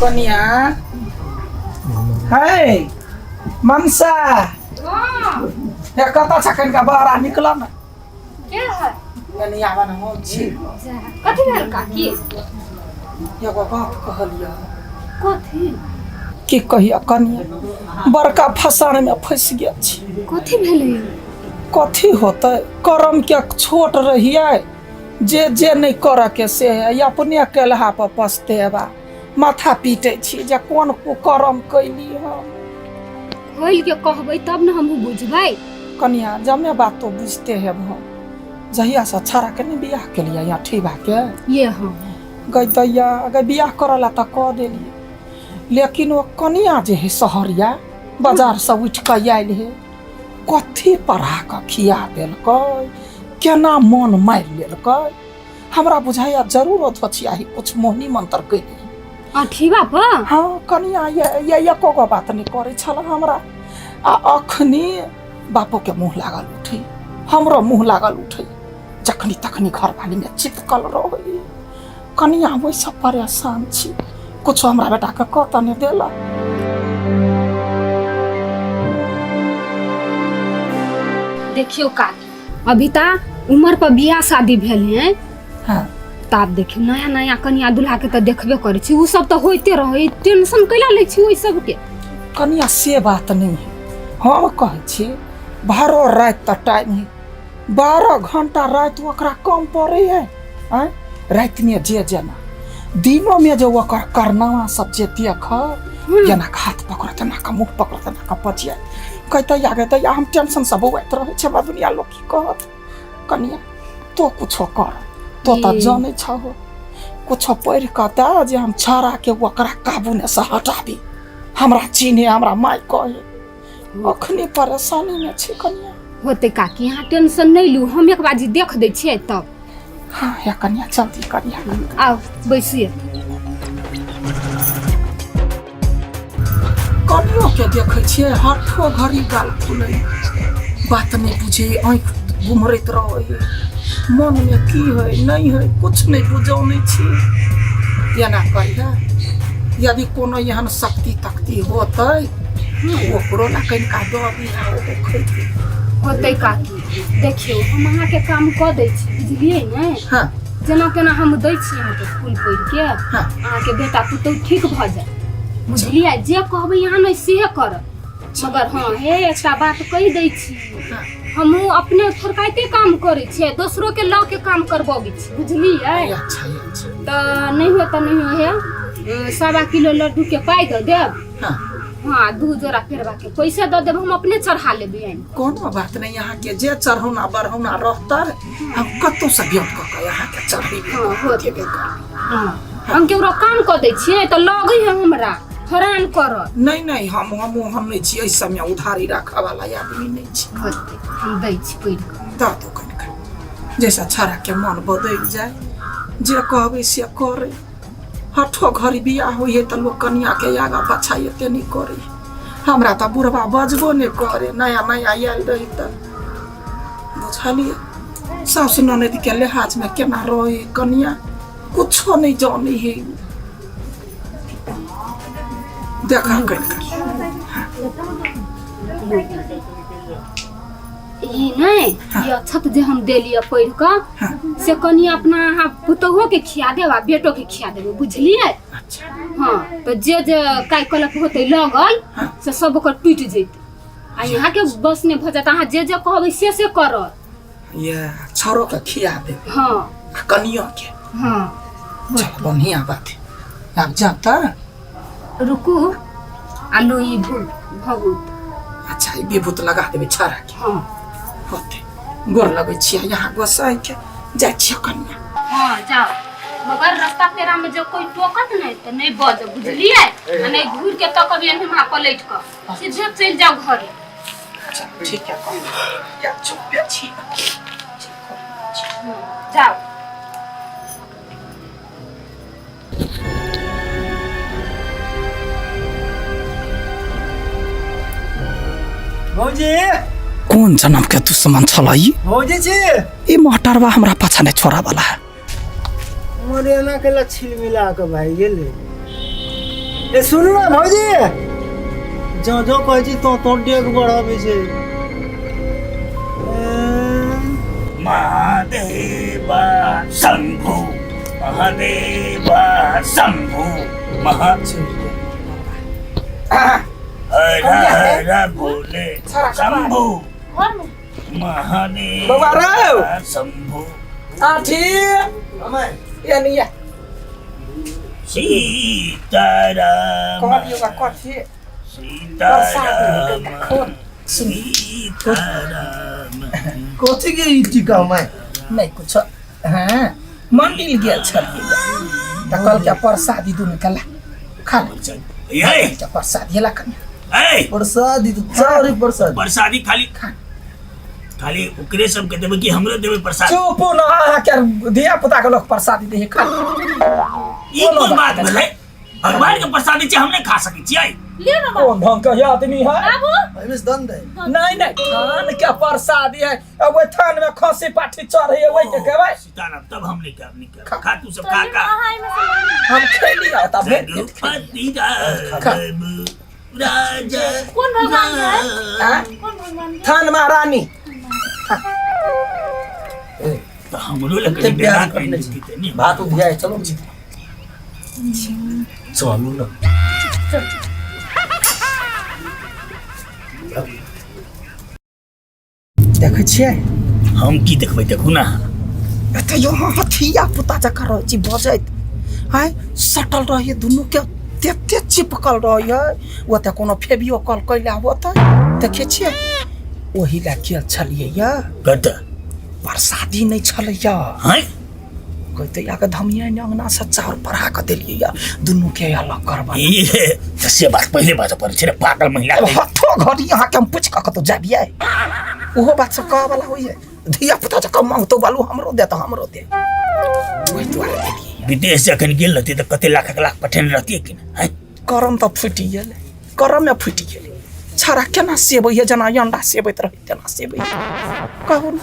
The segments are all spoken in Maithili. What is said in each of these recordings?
कनिया है मनसा हे कतऽ छ कनिका बहरा निकल न के है कनिया बन हम छी कथी भेल काकी एगो बात कहलियै कथी की कहिया कनिया बड़का फसान में फंसि गेल छी कथी भेलै कथी होतै करम के छोट रहियै जे जे नहि करऽ के से है अपने केलहा पर पछतेबा माथा पीटै छी जे कोन कुकर्म कैली हम खोलि के कहबै तब ने हमहूँ बुझबै कनिया जमे बात तो बुझते हेब हम जहियासँ छाड़ाके नहि बियाह केलियै यहाँ ठीबाके ये हाँ गै दैया गै बियाह करऽ ला तऽ कऽ देलियै लेकिन ओ कनिया जे है सहरिया बाजारसँ उठि कऽ आयल है कथी पढ़ा कऽ खिया देलकै केना मन मारि लेलकै हमरा बुझाइया जरूर ओ धोछियाही कुछ मोहनी मंत्र कैली अठीबा पर हाँ कनिया ये एको गो बात नहि करै छल हमरा आ अखनी बापोके मुँह लागल उठै हमरो मुँह लागल उठै जखनी तखनी घरवालीमे चिपकल रहै कनिया ओहिसँ परेशान छी कुछो हमरा बेटाके कऽ तऽ नहि देलक देखियौ काकी अभी ता उम्र पर बियाह शादी भेल है हाँ तऽ आब देखियौ नया नया कनिया दुल्हा के तऽ देखबे करै छी ओ सब तऽ होइते रहै टेंशन कैला लै छी ओहि सबके कनिया से बात नहि है हम कहै छी बारह राति तऽ टाइम है 12 घंटा राति ओकरा कम पड़ै है आँय रातिमे जे जेना दिनोमे जे ओकर करनामा सब जे देख जेना के हाथ पकड़त एना के मुँह पकड़त एना के पचिया कहते या गे दैया हम टेंशन से बौआइत रहै छै हमरा दुनिया लोक की कहत कनिया तो कुछो कर तो तऽ ई। जानै छहो कुछो पढ़ि कऽ दे जे हम छाड़ाके ओकरा काबूने से हटाबी हमरा चिन्हे हमरा माय कहे अखनी परेशानी में छी कनिया होते काकी अहाँ टेंशन नहि लू हम एक बाजी देख दै छियै तब हाँ या कनिया जल्दी करिया आउ बैसिए कनियो के देखै छियै हठो घड़ी गाल फूलै बात नहि बुझे आँखि गुमरैत रहै मनमे की है नहि है कुछ नहि बुझौने छी एना करिहे यदि कोनो एहन शक्ति तक्ति होतै ओकरो ला कनिका दऽ दिहा ओहो खैतै होतै काकी देखियौ हम अहाँके काम कऽ दै छी बुझलियै ने हँ जेना तेना हम दै छी अहाँके फूल पढ़िके हँ अहाँके बेटा पुतहु ठीक भऽ जायत बुझलियै जे कहबै अहाँ नहि सेहे करब मगर हँ हे एकटा बात कहि दै छी हँ हमहूँ अपने थोड़काइते काम करै छियै दोसरो के लऽ के काम करबबै छी बुझलियै अच्छा अच्छा तऽ नहि हो तऽ नहि हो हे 1.25 किलो लड्डू के पाइ दऽ देब हाँ हाँ दू जोड़ा पेरवा के पैसा दऽ देब हम अपने चढ़ा लेबै आनि कोनो बात नहीं अहाँके जे चढ़ौना बढ़ौना रहतै हम कतौ से ब्योंत कऽ के अहाँके चढ़ेबे हाँ, हो देबे करबै हाँ हम केकरो काम कऽ दै छियै तऽ लगै है हमरा हैरान करत नहीं नहीं हम हम हम नहीं छी एहि समय उधारी राखऽ वाला आदमी नहीं छी होतै हम दै छी पढ़ि कऽ दऽ दू कनिका जैसा छाड़ा के मन बदलि जाय जे कहबै से करै हठो घड़ी बियाह होइ है तऽ लोक कनिया के आगा पाछा एते नहि करै हमरा तऽ बुढ़बा बजबो नहि करे नया नया आयल रही तऽ बुझलियै सासु ननद के लिहाजमे केना रहै कनिया कुछो नहि जानै है देखा कनिका ई नहि ई अक्षत जे हम देलियै पढ़ि कऽ हाँ। से कनि अपना अहाँ पुतोहुओ के खिया देब आ बेटो के खिया देबै बुझलियै अच्छा हाँ तऽ जे जे काइ कलक होतै लगल हाँ। से सब ओकर टूटि जेतै आ अहाँके बस नहि भऽ जायत अहाँ जे जे कहबै से से करत ये छरो के खिया देबै हाँ आ कनियो के हाँ चल बढ़िया बात है आब जा तऽ रुकू आलू ई भूल भगूत अच्छा ई विभूत लगा देबै छाड़ा के हाँ होते गोर लगै छियै यहाँ गोसाई के जाइ छियै कनिया हाँ जाओ मगर रास्ता पेरा में जो कोई टोकत नहीं तो नहीं बज बुझलिए आ नहीं घूर के तकब एहन हमरा पलट के सीधे चलि जाओ घरे अच्छा ठीक है कनिया या चुप छी जाओ भौजी कोन जन्म के दुश्मन छल ई भौजी छी ई मोटरवा हमरा पाछा नहि छोड़ा वाला है मोर एना के लच्छिल मिला के भाई गेलै ए सुनू ने भौजी, जो जो कहै छी तो तो डेग बढ़ाबै छै। महादेव शंभु, महादेव शंभु, महा हर हर भोले शंभु, महादेव बौआ रौ। शंभु। आठी ये नहीं सीताराम। कहलियै ओकरा कथी? सीताराम। खोल। सीताराम। कथी के ई टीका माय? नहीं कुछ। हाँ, मंदिर गेल छलियै तऽ कहलकै प्रसादी दुनू के ला खा ले। ये कहलकै प्रसादी ला कनिया। ए प्रसादी तऽ चाउर प्रसादी। प्रसादी खाली खाली ओकरे सबके देबै कि हमरो देबै प्रसाद? चुप न, अहाँके धिया पुता के लोक प्रसादी दै है, खा ले। ई कोन बात भेलै? भगवान के प्रसादी छै, हम नहि खा सकै छियै? लियो ना बाबू। कोन ढंग के आदमी है? बाबू। एहिमे से दन दे। नहीं नहीं, थान के प्रसादी है। अब ओहि थान में खसी पाठी चढ़े है, ओहि के खेबै। सीताराम, तब हम नहीं खाब, नहीं खाब। खा। खा तू सब, तो खा लियो खा। अहाँ एहिमे से लऽ लिअ। हम खेली आ तब भेट पेट खेली। रघुपति खा। राघव राजा। कोन भगवान है? आँ? कोन भगवान है? थान महारानी। तऽ हमरो लग कते प्याज कनि कटने देती छी। तऽ नहि। भात उधियाइ चलू, चलू न। देखै छियै? हम की देखबै? देखू ना। एतऽ यौ अहाँ धिया पुता जकाँ रहै छी बजैत। आँय, सटल रहैए दुनू के, तते चिपकल रहैए। ओतऽ कोनो फेबियो कॉल कैला होतै? देखै छियै, ओहि लए गेल छलियै यऽ। कतऽ? प्रसादी नहि छलैया। हँ। कहते आके धमिया अंगना से चाउर पढ़ा कऽ देलियै यऽ दुनू के अलग करबा। ई तऽ से बात पहिले बाजऽ पड़ै छै रे पागल महिला। हथो घड़ी अहाँके हम पूछि कऽ कतौ जाबियै? ओहो बात सब कहऽ वाला होइए? धिया पुता जकाँ मांगतो बालू, हमरो दे तऽ हमरो दे, ओहि दुआरे देलियै। विदेश जखन गेल रहती तऽ कते लाखक लाख पठेने रहती कि नहि हँ? करम तऽ फूटि गेलै, करमे फूटि गेलै। छाड़ा केना सेबै है? जेना अंडा सेबैत रहै तेना सेबै है। कहू ने,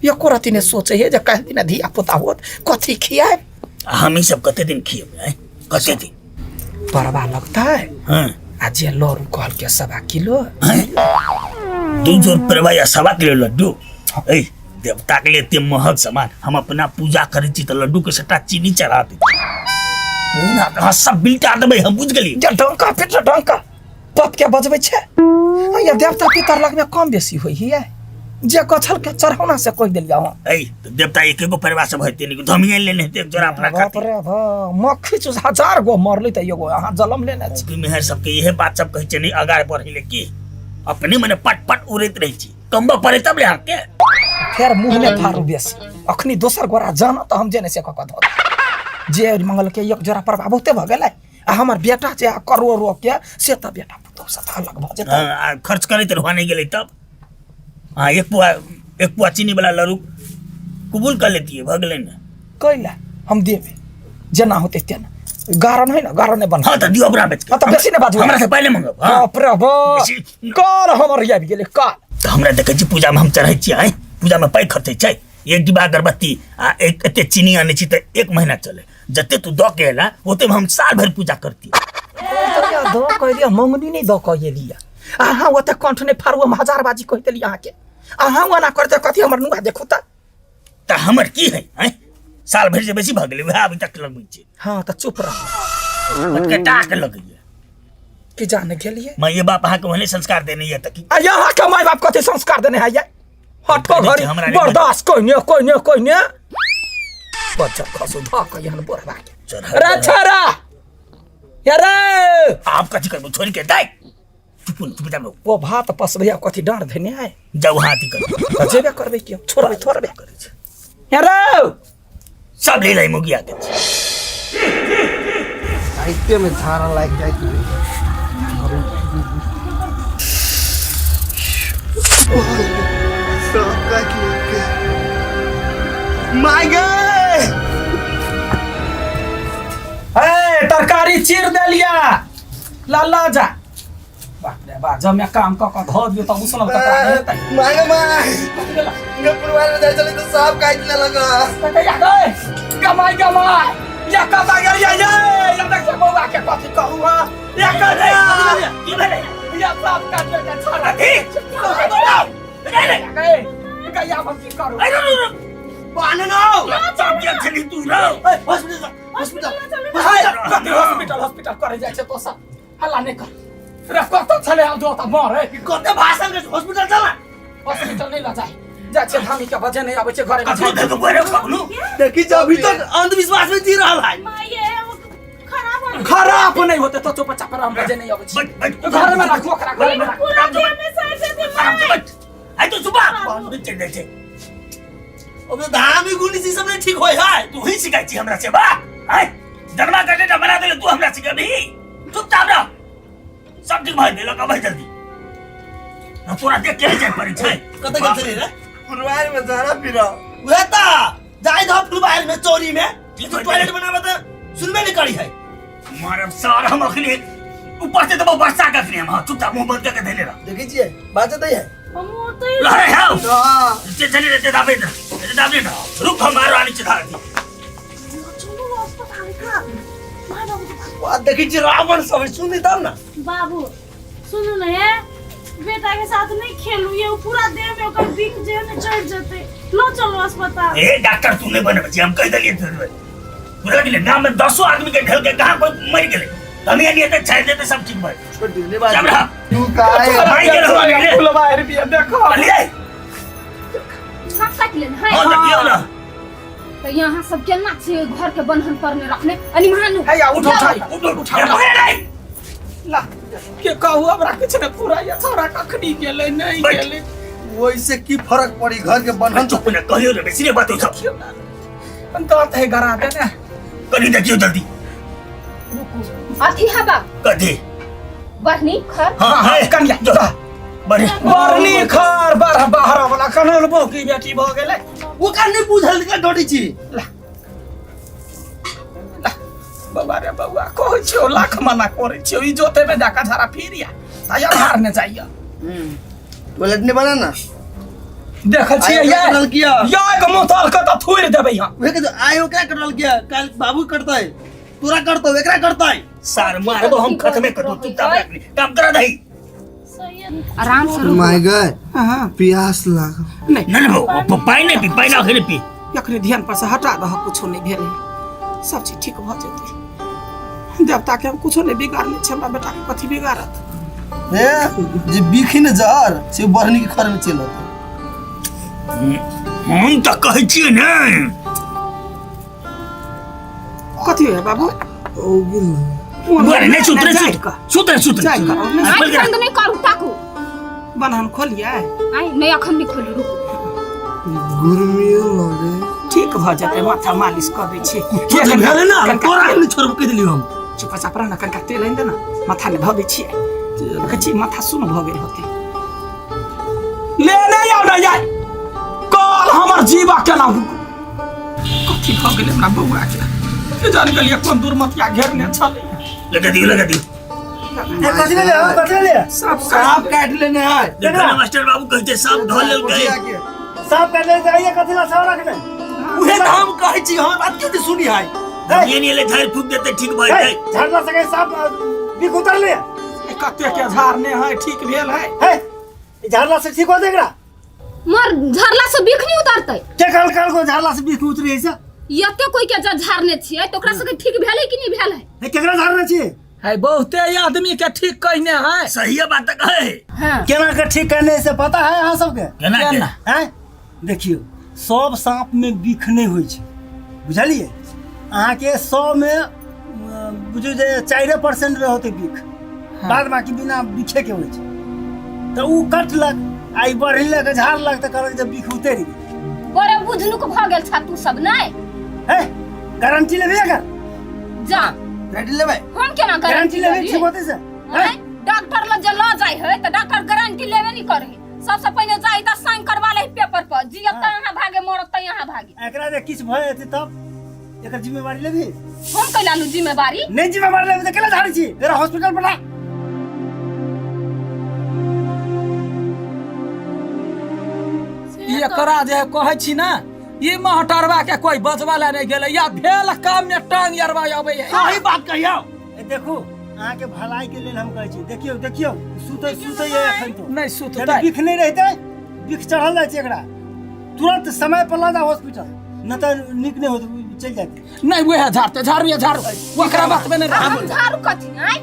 एको रति नहि सोचै है जे काल्हि दिना धिया पुता होत, कथी खियाएब? आ हम ई सब कते दिन खियेबै हँ? कते दिन परवा लगतै? हँ। आ जे लड़ू कहलकै 1.25 किलो। दू जोड़ परवा या 1.25 किलो लड्डू। ऐ देवता के लिए एते महग सामान? हम अपना पूजा करै छी तऽ लड्डू के सबटा चीनी चढ़ा दै छी। ना तऽ अहाँ सब बिलटा देबै, हम बुझि गेलियै। जे डंका पिट डंका पप के बजबै छै आ या देवता पितर लगमे कम बेसी होइ है? जे कछल के चढ़ौना से कहि देलियै अहाँ। ऐ तऽ देवता एक एगो परिवार सब हेतै ने? धमिया लेने हेतै एक जोड़ा अपना बाप खातिर। रे बाप, मक्खी चूस हजार गो मरलै तऽ एगो अहाँ जलम लेने छी। मौगी मेहर सबके इहे बात सब कहै छै नहि आगाँ बढ़ै ले की? अपने मने पट पट उड़ैत रहै छी, कमबऽ पड़ै तब ले अहाँके। फेर मुँह नहि फाड़ू बेसी। अखनी दोसर गोरा जाना तऽ हम जे नहि से कऽ कऽ धऽ देब। जे मंगलके एक जोड़ा परबा बहुते भऽ गेलै आ हमर बेटा जे करोड़ो के से तऽ बेटा पुतहु से तऽ अलग भऽ जेतै। हाँ, आ खर्च करैत रहू, नहि गेलै तब हाँ एक पुआ चीनी वाला लड़ू कबूल कर लेतियै, भऽ गेलै ने। कैला हम देबै, जेना होतै तेना। गारन है ने, गारन नहि बन। हाँ तऽ दियौ अपना बेच के। हाँ, तऽ बेसी नहि बाजू। हमरा से पहिले मंगब, हाँ। बाप रे बाप। काल हमर आबि गेलै काल। तऽ हमरा देखै छी, पूजामे हम चढ़ै छियै, आँय, पूजामे पाइ खर्चै छै। एक डिब्बा अगरबत्ती आ एक एते चीनी आनै छी तऽ एक महीना चले। जते तू दऽ के एला ओते हम साल भरि पूजा करती। दऽ कह दिया, मंगनी नहि दऽ कऽ एलियै। अहाँ ओते कंठ नहि फाड़ू, हम हजार बाजी कहि देलियै अहाँके। अहाँ ओना करते कथी? हमर नुआ देखू तऽ। तऽ हमर की है, आँय? साल भरि से बेसी भऽ गेलै, वएह अभी तक लगबै छै। हाँ तऽ चुप रह। कटा के लगैया। कि जाने गेलियै। माइए बाप अहाँके ओहने संस्कार देने यऽ तऽ की? आ अहाँके माय बाप कथी संस्कार देने है? ये हटो घड़ी। हमरा नहि। बर्दाश्त कोइने कोइने कोइने बच्चा खसू धऽ कऽ एहन बुढ़बा के। चढ़ा। रे छोरा, ये रे। आब कथी करबो छोड़ि के? दाइ, चुप चुप जाबो। ओ भात पसबैया कथी डाँड़ धेने है? जाउ हाथी कर। तऽ जेबे करबै कि छोड़बै? थोड़बे करै छै। हे रे। सब ले लै मुगिया के। साहित्य में झाड़ा लागि जाइत रहै। सब काटि लेलकै। माय गे। ए तरकारी चीर देलिया, ला जा। बाप रे बाप, जब मैं काम कऽ कऽ धऽ दियौ तऽ उसनल कपड़ा नहि हेतै। माय गे माय। कथी भेला? गे पुरवार में जाइ छलै तऽ साँप काटि लेलक। ककैया गए, गमाय गमाय या कता गई ये ये, ये देखिए बौआ के कथी कहू। हां, की भेलै? या साफ काट ले के छोड़ा। कथी? रे रे। गए गया, हम की करू? अरे रे रे। बाने ना। चुप गेल छली तू रौ। Hospital, hospital. हाय, कथी हॉस्पिटल हॉस्पिटल करे जाइ छै तो सब? हल्ला नहि कर रे। कतऽ छलै आब जो तऽ मरे। कते भाषण के हॉस्पिटल चला। हॉस्पिटल नहि लऽ जाय जाइ छै, धामी के बजे नहि आबै छै घरे में। कखनो देखो गोरे कखनो। देखी जो अभी तक अंधविश्वास में जी रहा है। माये, वो खराब हो। खराब नहीं होते तो चुपचाप हम बजे नहीं आबै छै। बैठ बैठ। घरे में राखू ओकरा, घरे में राखू। पूरा देह में सड़ जेतै। आराम से माय। बैठ। आइ तो सुबह चलि जाइ छै। अबे धामी गुनी सी सब नहीं ठीक होय है। तू ही सिखाइ छी हमरा से बा? आइ जन्मा कटे टा बना देले तू हमरा सिखेबही? चुपचाप रह, सब ठीक भऽ गेल। अबै जल्दी न, तोरा देख के जाय पड़ै छै। कते गेल छली रे? फुलवार में जाना फिर उहे त जाय दो फुलवार में चोरी में। ठीक तू हो। टॉयलेट बनावे त सुनबे नहीं करी है। मारब सार हम अखने ऊपर से देबो वर्षा के अखने हम। हाँ, चुपचाप मुंह बंद करके धैले रह। देखै छियै बाजत है। हम ओतै लहरे हाउ। हां। जे चली रे, दाबे ना, दाबे ना, रुक, हम मारो आनी चिधा दी। चलू अस्पताल का my बाबू के पास। वा देखै छियै रावण सब सुनी तब ना। बाबू सुनू ने, हे बेटा के साथ नहीं खेलू, ये पूरा देह में ओकर बिक जे है ने चढ़ जेतै। लो चलू अस्पताल। ए डॉक्टर तू नहीं बनबै छी, हम कहि देलियै तोरे। बुझल गेलै? गाम में दसो आदमी के ढेल के कहाँ कोई मरि गेलै, हम एनी एते छाड़ि देतै, सब ठीक भऽ जेतै। छोड़ दियो नहीं बात। चल रहा। तू काहे मारि गेल हो गेलै। फुलवा रुपया देखो। कहलियै। सब काटि लेने है। हँ तऽ दियौ ने। तऽ यहाँ सब केना छै घर के बन्हन पर में रखने अनि महानु? हैया उठ, उठा। उठ उठ। उठा, उठा। उठा। ला के कहू, हमरा किछु ने पूरा या छौड़ा कखनी गेलै नहीं बैठ। गेलै। वैसे की फर्क पड़ी घर के बन्हन? चुप ने, कहियो ने बेसी ने बात सब। दांत है गरा देने। कनी देखियो जल्दी। अथी हवा। कथी? बढ़नी खर। हाँ है। कनिया। जो बढ़े। बरनी खर बारह बाहर वाला कनल बोकी बेटी भऽ गेलै। ओकरा नहीं बुझल के डरी छी। ला ला बौआ रे बौआ, कहै छियौ लाख मना करै छियौ, ई जोते में जाकर झाड़ा फिर या ताया धार ने जाइया। टॉयलेट नहीं बना ना। देखै छियै। आइ ये ओकरा कटल किया? या के मुँह ताल के तऽ थुरि देबै हम। उहे के आइ ओकरा कटल किया? काल बाबू कटतै, तोरा करतौ, एकरा करतै। सार मारबो हम, खत्मे कर दो। चुपचाप रखनी काम करा दही। सही है। आराम से रुकू। My God. हाँ। प्यास लागल। नहीं। नहीं नहीं, पानि नहीं पी, पानि अखने पी। अखने ध्यान पर से हटा दह, कुछो नहीं भेलै, सब चीज ठीक भऽ जेतै। देवता के हम कुछो नहीं बिगाड़ने छी, हमरा बेटा के कथी बिगाड़त? ए जे बिखी ने जहर से बढ़नी के खर में चलत। हम तऽ कहै छियै ने। कथी है बाबू? ओ गेल। बरे नहीं, सुत रे, सुत सुत रे, सुत रे। जाय करो। आँखि बंद नहीं करू, ताकू। बन्हन खोलिए। आइ नहीं, अखन नहीं खोलू, रुकू। गुरमियो लगे। ठीक भऽ जेतै, माथा मालिश कऽ दै छी। कुछ भेलै ना तोरा हम छोड़ब कहि देलियौ हम। चुपचाप रह ना, कनिका तेल आनि दे ना, माथा में धऽ दै छियै। देखै छी माथा सुन भऽ गेल होतै। ले नहीं आउ ना यार, कल हमर जीवा केना कथी भऽ गेलै हमरा बौआ के? के जान गेलियै कोन दुर्मतिया घेरने छलै। लगा दियो, लगा दियो। कथी भेलै हौ? कथी भेलै? सब सांप काटि लेने है। देखो ने मास्टर बाबू, कहते सब धो लेलकै। साफ काटि लेने आइए, कथी ला सब रखने? उहे तऽ हम कहै छी, हमर बात क्यों नहीं सुनी है? ये नहीं ले, झाड़ फूक देते, ठीक भऽ जेतै। झाड़ला से साफ बिख उतरले? कते के झाड़ने है, ठीक भेल है? है झाड़ला से ठीक होते एकरा? मर झरला से बिख नहीं उतरतै। के कल कल को झाड़ला से बिख उतरी है से? एते कोई के जब झाड़ने छियै तऽ ओकरा सबके ठीक भेलै कि नहीं भेलै? हे, केकरा झाड़ने छियै? है बहुते आदमी के ठीक कहने है। सही बात तऽ कहै। हाँ। केना के ठीक करने से पता है अहाँ सबके? केना के? केना? हैं, देखियौ, सब साँप में बिख नहि होइ छै, बुझलियै? अहाँके 100 में बुझू जे 4% रहतै बिख, बाद बाकी बिना बिखेके होइ छै। तऽ ओ कटलक आ ई बढ़लक, झाड़लक तऽ कहलक जे बिख उतरि गेल। बड़े बुझनुक भऽ गेल छा तू सब नहीं। हे, गारंटी लेबै एकर? जा। गारंटी लेबै? हम केना गारंटी गारंटी लेबै, लेबै? ठीक होतै से? आँय? डॉक्टर लग जे लऽ जाइ है तऽ डॉक्टर गारंटी लेबे नहीं करे है। सबसे पहिले जाइ तऽ साइन करवा ले पेपर पर, जियत तऽ अहाँ भागे, मरत तऽ यहाँ भागे। एकरा जे किछु भऽ जेतै तब एकर जिम्मेवारी लेबही? हम कैला लू जिम्मेवारी? नहि जिम्मेवारी लेबही तऽ केला झाड़ै छी? एकरा हॉस्पिटल पठा। एकरा जे कहै छी ने, ई महटरवा के कोई बजवा ला नहीं गेलै या भेल काम में टांग अरवा अबै है। सही बात कहियौ। ए देखू, अहाँके भलाई के लेल हम कहै छी। देखियौ देखियौ, सुतै सुतै एखन तो नहि यदि सुततै। बिख नहि रहितै, बिख चढ़ल जाइ छै एकरा, तुरंत समय पर लऽ जाउ हॉस्पिटल, नहि तऽ नीक नहि होत, चलि जायत। नहि, वएह झाड़ते, झाड़ू झाड़ू, ओकरा बात में नहि आ रहू। हम झाड़ू कथी आय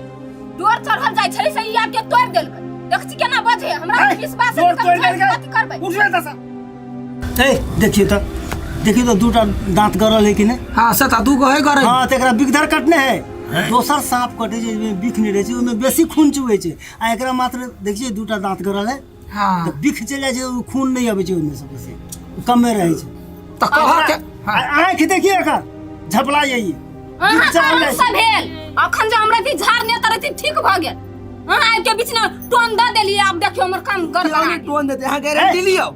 डोर चढ़ल जाइ छलै से ई आबि के तोड़ि देलकै। देख छी केना बजे हमरा ए, विश्वास डोर नहि तोड़ि करै देलकै। कथी करबै? उठबे दशा। ए देखियौ तऽ, देखियौ तऽ, दूटा दाँत गड़ल है कि नहि? हाँ, से तऽ दूगो है गड़ै। हाँ, तऽ एकरा बिखधर कटने है। दोसर साँप कटै छै ओहिमे बिख नहि रहै छै, ओहिमे बेसी खून चुबै छै, आ एकरा मात्र देखियै दूटा दाँत गड़ल है। हाँ। तऽ बिख चलि जाइ छै, ओ खून नहि अबै छै ओहिमे से, बेसी कमे रहै छै। तऽ कह के आ आँखि देखियौ एकर झपला जाइए। अहाँ कारण से भेल। अखन जे हमरा भी झाड़ नहि तरती ठीक भऽ गेल। अहाँ आबि के बीच में टोन दऽ देलियै, आब देखियौ हमर काम गड़बड़ा क्यों गेल। टोन देते? अहाँ गारंटी लियो,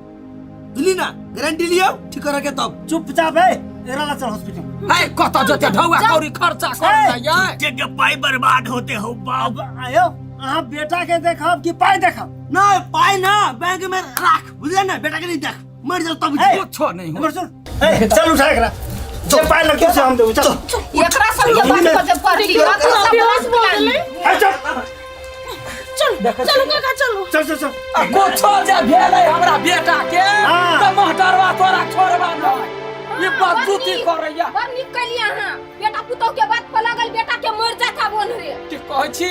बुझली ना? गारंटी लियो ठीक करे के तब। चुपचाप है, एकरा ला चल हॉस्पिटल। है कतऽ जेतै? ढौआ कौड़ी खर्चा कर जाइए। के के पाई बर्बाद होते हो बाप। अब आयो, अहाँ बेटा के देखब कि पाइ देखब? ना पाई ना बैंक में राख, बुझले ना? बेटा के नहीं देख, मर जाओ तब। ए, कुछो नहीं हो। एमहर सुन, ए, चल उठा एकरा, जे पाइ लगतौ से हम देबौ, चल। एकरा सब के बात पर जे पढ़ली पूरा बेहोश भऽ गेलै। ए, चल। चल चलू काका, चलू। चल चल चल। आ कुछो जे भेलै हमरा बेटा के हाँ। तऽ महटरवा तोरा छोड़बा नहि, ई बदजूती करैया। बड़ नीक कैलियै अहाँ, बेटा पुतोह के बात पर लगल, बेटा के मर जात आब ओन्हरे। की कहै छी,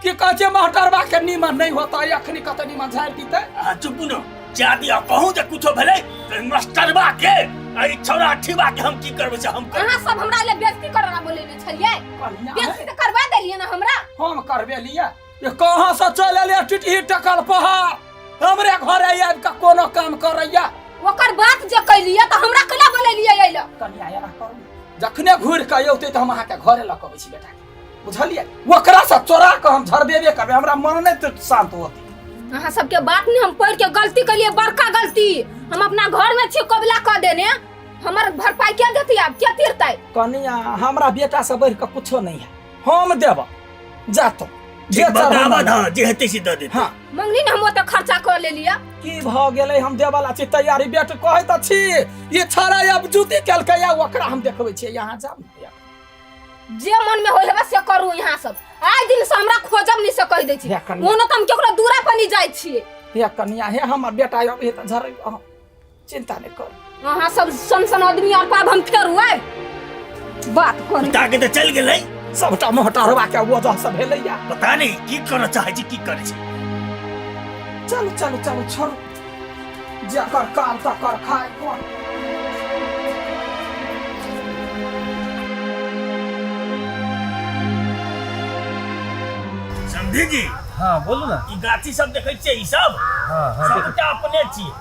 की कहै छी, महटरवा के नीमन नहि होता अखनी, कते नीमन झाड़ि दितै। अहाँ चुप न जा दिया, कहूँ जे कुछो भेलै तऽ मास्टरबा के आ ई छौड़ा ठीबा के हम की करबै से हम करबै। अहाँ सब हमरा ले बेइज्जती करऽ बोलेने छलियै। कनिया, बेइज्जती तऽ करवा देलियै ने हमरा। हम करबेलियै? ये कहाँ से चलि एलियै टिटही टकल पहाड़, हमरे घरे आबि कऽ कोनो काम करैया? ओकर बात जे कैलियै तऽ हमरा केना बोलेलियै अइला? कनिया, एना करू, जखने घुरि कऽ औतै तऽ हम अहाँके घरे लऽ कऽ अबै छी बेटाके, बुझलियै? ओकरा से चोरा कऽ हम झड़बेबे करबै, हमरा मन नहि तऽ शान्त होतै। अहाँ सबके बात नहि हम पढ़ि के गलती केलियै, बड़का गलती। हम अपना घर में छी कबला कऽ देने, हमर भरपाई के देतै आब, के तीरतै? कनिया, हमरा बेटा से बढ़ि कऽ कुछो नहीं है, हम देब जा तो जे बताबऽ चढ़ाना। न, जे हेतै से दऽ देतै। हाँ। मंगनी ने हम ओते खर्चा कऽ लेलियै। की भऽ गेलै? हम देवला छी तैयारी। बेट कहै तऽ छी, ई छड़ा अब जूती केलकै या, ओकरा हम देखबै छियै। यहाँ जाउ ने। जे मन में होय हेबे से करू। यहाँ सब आइ दिन से हमरा खोजब नहीं से कहि दै छी। हे कनिया। ओनो तऽ हम केकरो दूरा पर नहीं जाइ छियै। हे कनिया, हे हमर बेटा अभी तऽ झरै, अहाँ चिंता नहि करू। अहाँ सब सन सन आदमी और पाब हम फेर आबि बात करी। ताके तऽ चलि गेलै। सबटा मोहटरवा के वजह से भेलैया। पता नहीं की करऽ चाहै छै, की करै छै। चलू चलू चलू, छोड़ू, जकर काल तकर खाय कोन। समधी जी। हाँ, बोलू ना। ई गाछी सब देखै छियै ई सब? हाँ हाँ, देख। सबटा अपने छियै,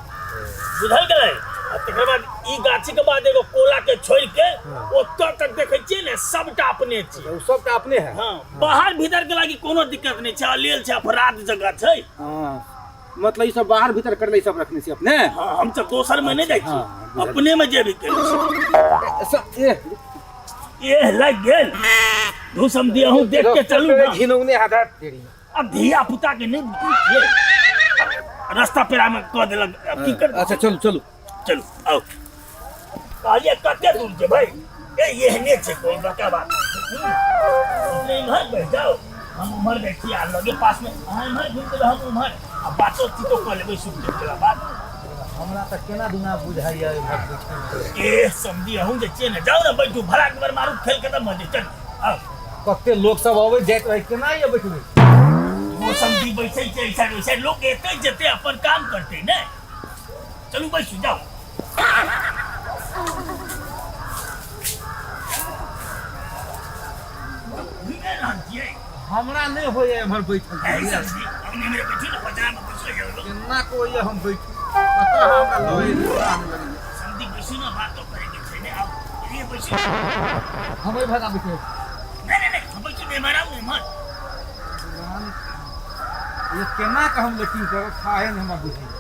बुझल गेलै? आ तकर बाद ई गाछी के बाद एगो कोला के छोड़ि के ओतऽ तक देखै छियै ने, सबटा अपने छियै। ओ सबटा अपने है? हाँ, बाहर भीतर के लागी कोनो दिक्कत नहि छै, अलेल छै, अपराध जगह छै। हाँ, मतलब ई सब बाहर भीतर करले ई सब रखने छी अपने? हाँ, हम तऽ दोसर में नहि जाइ छी। हाँ, बुझल। अपने में जे भी केने छी। सब ए ए लागि गेल दू समधी, अहूँ देख के चलू ना। घिनौने हाथ तेरी। अब धिया पुता के नहि बुझै छियै, रास्ता पेरा में कऽ देलक, अब की करबै? अच्छा, चलू चलू। चलू आउ। कहलियै कते दूर जेबै, ए एहने छै, कोई बड़का बात नहीं। अपने इम्हर बैठ जाओ, हम उम्हर बैठ छी, आ लगे पास में अहाँ इम्हर घुमि देबै, हम उम्हर, आ बातो चीतो कऽ लेबै सुख दुख के बात। हमरा तऽ केना दुना बुझाइया एम्हर बैठल। ए समझी, अहूँ जे छियै ने, जाउ ने बैठू, भरा के बेर मारू, खेल खतम भऽ जेतै, चलू आउ। कते लोक सब अबै जाइत रहै, केना ये बैठबै? ओ समझी बैसै छै एहि साइड ओहि साइड, लोक एतै जेतै, अपन काम करतै ने। चलू बैसू जाउ। घुमिए रहल छियै। हमरा नहि होइया एम्हर बैठल। एहि समझी, अपने मेरे बैठू ने, पजरा में बैसो जाउ लोग। केना को हम बैठू, पता है हमरा लऽ लगैया। समझी बैसू ने, बातो करैके छै ने, आउ एहिए बैसू। हम एहि भागा बैठे। नहि नहि नहि, हम बैसू ने, एम्हर आउ ने एम्हर। ये केना के हम लेटिंग करब, खाहे ने हमरा बुझाइया।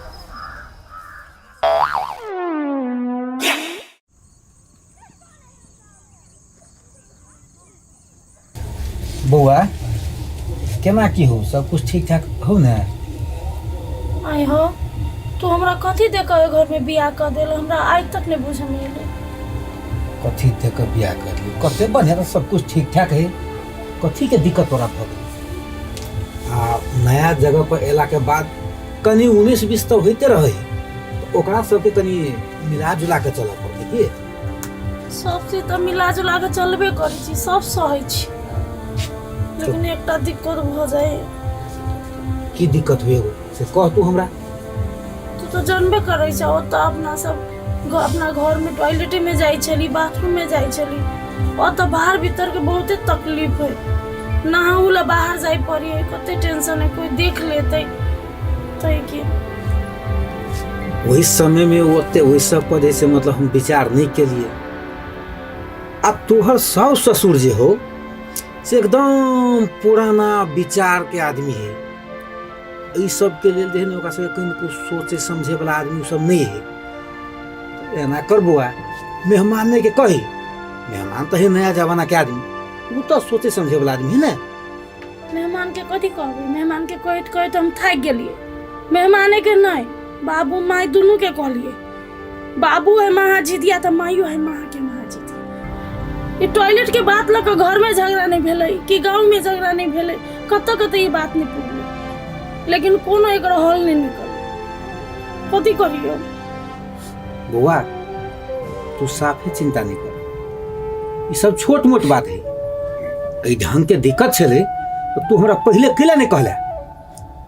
बौआ, केना की हो, सब कुछ ठीक ठाक हो ने? आइ हो, तू हमरा कथी दे के ओहि घर में बियाह कर देल, हमरा आइ तक नहीं बुझ में एलै। कथी दे के बियाह कर लियो? कते बढ़िया तऽ सब कुछ ठीक ठाक है, कथी के दिक्कत तोरा भऽ गेल? नया जगह पर अयलाके बाद कनि उन्नैस बीस तऽ होइते रहै है, तऽ ओकरा सबके कनि मिला जुला कऽ चलऽ पड़तै की। सब चीज तऽ मिला जुला कऽ चलबे करै छी, सब सहै छी, लेकिन एकटा दिक्कत भऽ जाइ है। की दिक्कत हुए एगो से कह तू हमरा। तू तऽ जानबे करै छ, ओतऽ अपना सब अपना घरमे टॉयलेटेमे जाइ छली, बाथरूममे जाइ छली। ओतऽ बाहर भीतरके बहुते तकलीफ है, नहाउ ला बाहर जाइ पड़ी है, कते टेंशन है, कोई देख लेतै तै के। ओहि समय में ओते ओहि सब पर जैसे मतलब हम विचार नहीं केलिए। आ तोहर साउस ससुर जे हो से एकदम पुराना विचार के आदमी है। एहि सबके लेल जे है ने ओकरा सबके कनिको सोचे समझे वाला आदमी सब नहीं है। तो एना कर बौआ, मेहमान नहीं के कही, मेहमान तो है नया जमाना के आदमी, वो तो सोचे समझे वाला आदमी है ना। मेहमान के कथी कहबै? मेहमान के कहैत कहैत हम थाकि गेलियै। मेहमाने के नहि, बाबू माय दुनू के कहलियै। बाबू है महा जिदिया तऽ माइयो है महा के महा जिदिया। ई टॉयलेट के बात लऽ कऽ घर में झगड़ा नहि भेलै कि गाँव में झगड़ा नहि भेलै, कतऽ कतऽ ई बात नहि पुरलै, लेकिन कोनो एकर हल नहि निकललै। कथी करियौ? बौआ तू साफे चिंता नहीं कर, ई सब छोट मोट बात है। एहि ढंग के दिक्कत छलै तो तू हमरा पहिले कैला नहीं कहला?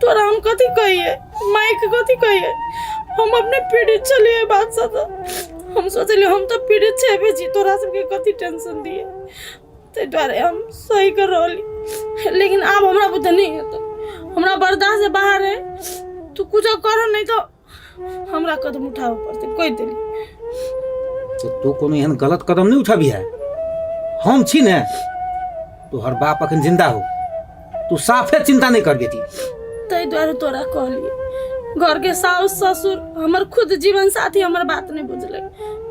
तोरा हम कथी कहिए, माई के कथी कहिए? हम अपने पीड़ित छलिए बात से, तो हम सोचलिए हम तो पीड़ित छेबे छी, तोरा सबके कथी टेंशन दिए, ताहि दुआरे हम सही कर रहली। लेकिन आब हमरा बुते नहीं हेतै, हमरा बर्दाश्त से बाहर है। तू कुछो कर, नहीं तो हमरा कदम उठाबऽ पड़तै, कहि देली। तो तू कोनो एहन गलत कदम नहीं उठाबी है, हम छी ने, तोहर बाप अखन जिंदा हो, तू साफे चिंता नहीं कर बेटी। ताहि दुआरे तोरा कहलिए, घर के साउस ससुर हमर खुद जीवन साथी हमर बात नहीं बुझले,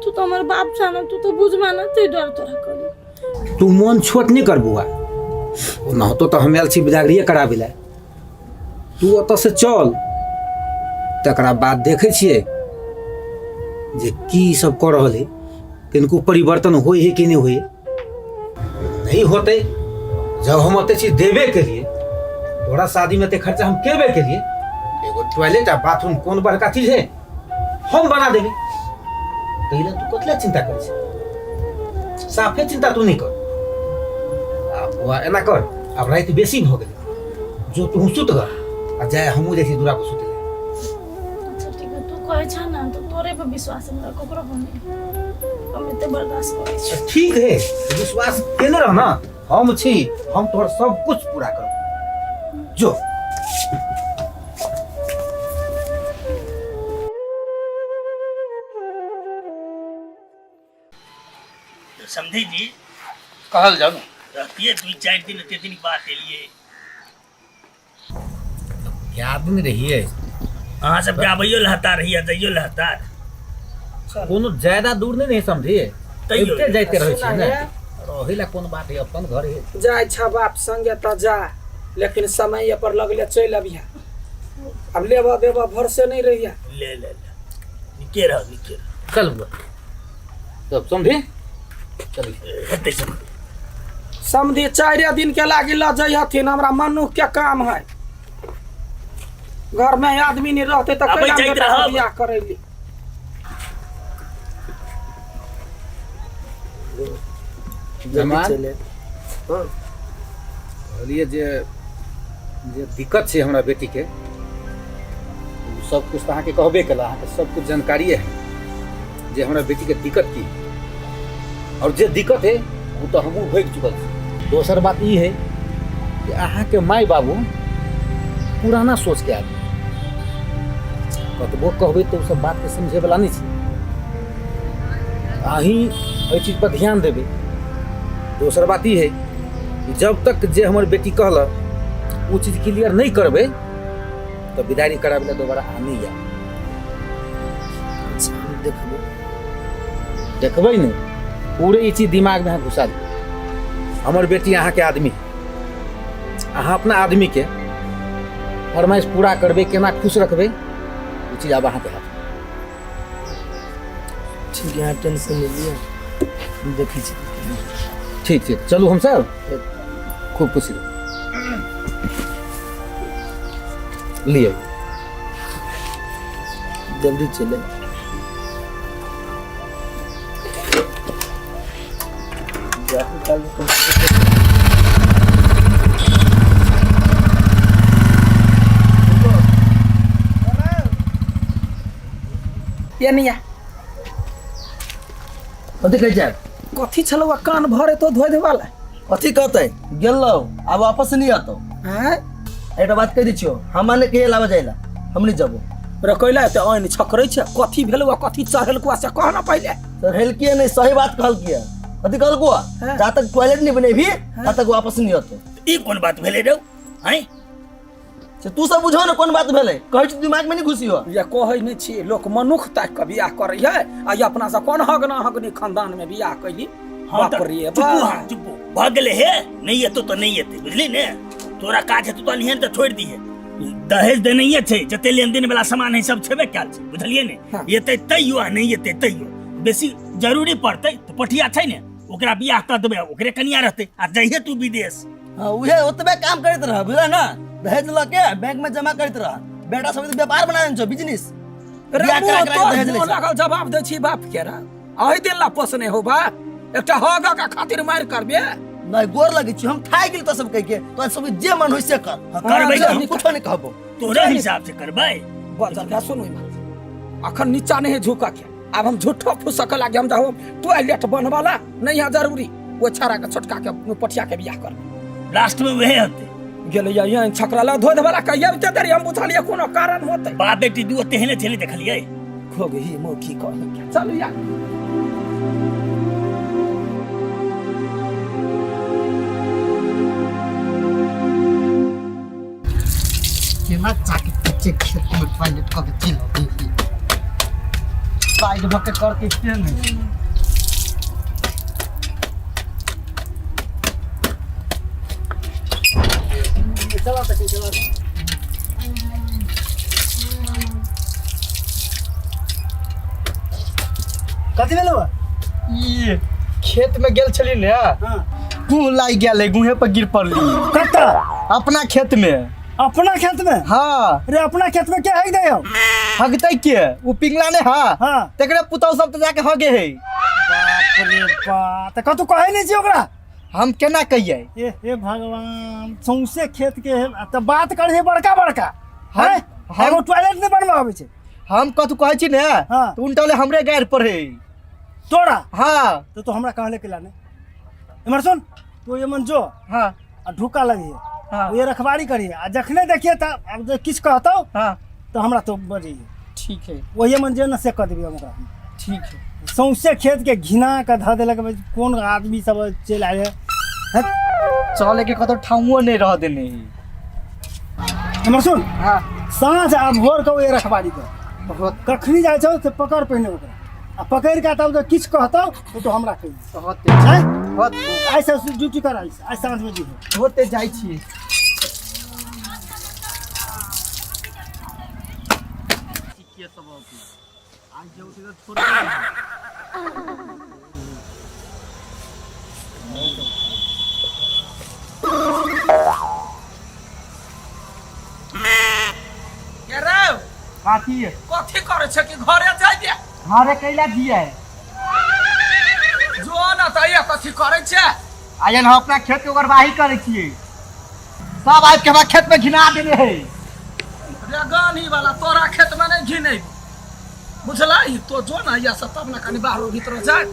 तू तो हमर बाप छा ना, तू तो बुझबा ना, ताहि दुआरे तोरा कहलिए। तू मन छोट नहीं कर बुआ, ओनाहितो तो हम आयल छी बिदागरिये कराबै लए, तू ओतऽ से चल, तकरा बाद देखै छियै जे की सब कऽ रहल है, किनको परिवर्तन होइ है कि नहीं होइ। नहीं होते जब हम ओते चीज देबे के लिए, तोरा शादी में एते खर्चा हम केबे के लिए, एगो टॉयलेट आ बाथरूम कोन बड़का चीज है, हम बना देबे, तै तू कतला चिंता करै छै? साफे चिंता तू नहीं कर। आ बौआ एना कर, आब राति बेसी भऽ गेलै, जो तू सुत ग आ जाय, हमहूँ जाइ छी दूरा पर सुतै लए। अच्छा ठीक है, तू कहै छ ना तो तोरे पर विश्वास है हमरा, ककरो पर नहीं, हम एते बर्दाश्त करै छी। ठीक है, विश्वास केने रह ना, हम छी, हम तोहर सब कुछ पूरा करब, जो। समझी जी कहल जाओ ने। रहतिए 2-4 दिन, एते दिन बाद एलिए। क्या दिन रहिए? अहाँ सबके आबैयो लहता रहिए, जाइयो लहता। कोनो ज्यादा दूर नहीं नहीं समझी, तैयो। एते जाइते रहै छै ने, सुना। रहै ला कोन बात है, अपन घर है। जाइ छ बाप संगे तऽ जा, लेकिन समय पर लगले चलि अबिहा, अब लेबऽ देबऽ भरोसे नहीं रहिया। ले ले ले, निके रह, निके रह। चल बुआ, तब समझी चल। हेतै सब। समझी 4 दिन के लागी लऽ जइहथिन, हमरा मनुख के काम है, घर में आदमी नहीं रहते तऽ आबै कैला जाइत बेटा के रहब। बियाह करैली। जमा कहलिए जे जे दिक्कत छै हमरा बेटीके, ओ सब कुछ तऽ अहाँके कहबे केला, अहाँके सब कुछ जानकारिए है जे हमरा बेटीके दिक्कत की है, और जे दिक्कत है ओ तऽ हमहूँ भोगि चुकल छी। दोसर बात ई है कि अहाँके माय बाबू पुराना सोचके आदमी, कतबो कहबै तऽ ओ सब बातके समझैवला नहि छै। अहीं एहि चीज पर ध्यान देबै। दोसर बात ई है कि जब तक जे हमर बेटी कहलक ओ चीज क्लियर नहीं करबै तऽ विदाई कराबै लए दोबारा अहाँ नहि आयब। अच्छा, हम देखबै। देखबै ने, पूरे ई चीज दिमागमे अहाँ घुसा देबै। हमर बेटी अहाँके आदमी, अहाँ अपना आदमीके फरमाइश पूरा करबै, केना खुश रखबै, ओ चीज आब अहाँके हाथ। ठीक है, अहाँ टेंशन नहीं लिअ, हम देखै छी। ठीक छै, चलू हमसब, खूब खुशी रहू। लिअ। जल्दी चले। ये नहीं कथी कहै छै? कथी छलौ आ कान भरे तो धोए देवाला। कथी कहतै, गेलौ आब वापस नहीं अतौ। आँय? एकटा बात कहि दै छियौ, हमरा नहि कहिया लाबऽ जाइला, हम नहि जबो। रे कैला एते ऐन छकरै छै? कथी भेलौ आ कथी चढ़ेलकौ से कह न पहिले। चढ़ेलकिए नहि, सही बात कहलकिए। कथी कहलको? हाँ। जा तक टॉयलेट नहीं बनेबी ता तक वापस नहीं अतौ। ई कोन बात भेलै रौ? आँय? से तू सब बुझो ने कोन बात भेलै, कहै छी दिमाग में नहीं घुसी हो। ये कहै नहि छी, लोक मनुख ताकि कऽ बियाह करै है आ ई अपना सब कोन हगना हगनी खानदान में बियाह कैली। हाँ बाप तऽ रे चुपू। बाप। हाँ, चुपू भऽ गेलै। हे, नहि एतौ तऽ नहि एतै, बुझली ने? तोरा काज हेतौ तऽ अनहियन तऽ छोड़ि दिहे। दहेज देनैये छै, जते लेनदेन वाला सामान है सब छेबे कयल छै, बुझलियै ने? हाँ। एतै तैयो आ नहि एतै तैयो, बेसी जरूरी पड़तै तऽ पठिया छै ने, ओकरा बियाह कऽ देबै, ओकरे कनिया रहतै आ जइहे तू विदेश। हाँ, उहे ओतबे काम करैत रह, बुझल ना? दहेज लऽ के बैंक में जमा करैत रह। बेटा सब व्यापार बना देने छौ, बिजनेस। रे बियाह मुँह करा करा के तोर दहेज लै मुँह छै। लागल जवाब दै छी बाप के। रे अहि दिन ला पोसने हो बाप, एकटा हग के खातिर मारि करबे? नहीं, गोर लगै छी हम, थाकि गेल तो सब कह के, तो सब जे मन होय से कर। हाँ, करबै हम तऽ कुछो नहीं कहबो। तोरे हिसाब से करबै। बजल भए सुनू ई बात, अखन नीचा नहीं झुका के आब हम झूठो फूसक लागे। हम जाहो टॉयलेट बनवाला नहीं है जरूरी, वो छाड़ा के छोटका के पठिया के बियाह कर। लास्ट में वहे होतै। गेलै यहाँ छकरा ला धो देवाला कहिया ते देरी, हम बुझलियै कोनो कारण होतै। बाप बेटी दू तेहने छलै, देखलियै? खोगही मौखी कह चलू यार। केना जाके पीछे खेत में टॉयलेट कऽ के चलि अबै, साइड भऽ के करके से नहि। चला सकै, चला। कथी भेलौ? ई खेत में गेल छली ने, हाँ, गुह लागि गेल है, गुहे पर गिर पड़ली। कतऽ? अपना खेत में। अपना खेत में? हाँ। अरे, अपना खेत में क्या है दे हो? हगतै के? उ पिंगला ने? हाँ। हाँ। तेकरे पुतहु सब तऽ जाके हगे है। बाप रे बाप, तऽ कतौ कहै नहि छी ओकरा? हम केना कहियै? ए हे भगवान, सौंसे खेत के है तऽ बात करे बड़का बड़का है। एगो टॉयलेट नहि बनबा आबै छै। हम कथु कहै छी ने, हाँ। तऽ उनटले हमरे गारि पढ़े। तोरा? हाँ। तो तू हमरा कहले केला नहि। इमहर सुन, तू एमन जो। हाँ। आ ढुका लगिहे। हाँ। ये रखवारी करिहे आ जखने देखिए तऽ आब जे किछु कहतौ हाँ तऽ हमरा तो बजैहे। ठीक है। ओहिए मन जे ने से कऽ देबै हम ओकरा। ठीक है। सौंसे खेत के घिना कऽ धऽ देलक। कोन आदमी सब चलि आयल है? चले के कतौ ठाउओ नहि रह देने है। हमर सुन। हाँ। साँझ आ भोर के ओहि रखवारी कर। बहुत। कखनी जाइ छौ से पकड़ पहिने ओकरा आ पकड़ि कऽ तब जे किछु कहतौ तऽ तू हमरा कहि। होते। आँय? होते। आइ से ड्यूटी कर, आइ आइ साँझमे दिहे। होते, जाइ छियै। कथी? कथी करै छै कि घरे जाइ दे? घरे कैला दिए? जो न तऽ ये कथी करै छै? आयल हम अपना खेत के ओगरवाही करै छियै, सब आबि के हमरा खेत में घिना देने है। रे गानी वाला, तोरा खेत में नहीं घिने, बुझलही? तो जो ना या से तब ना कनी बाहरो भीतर जाय।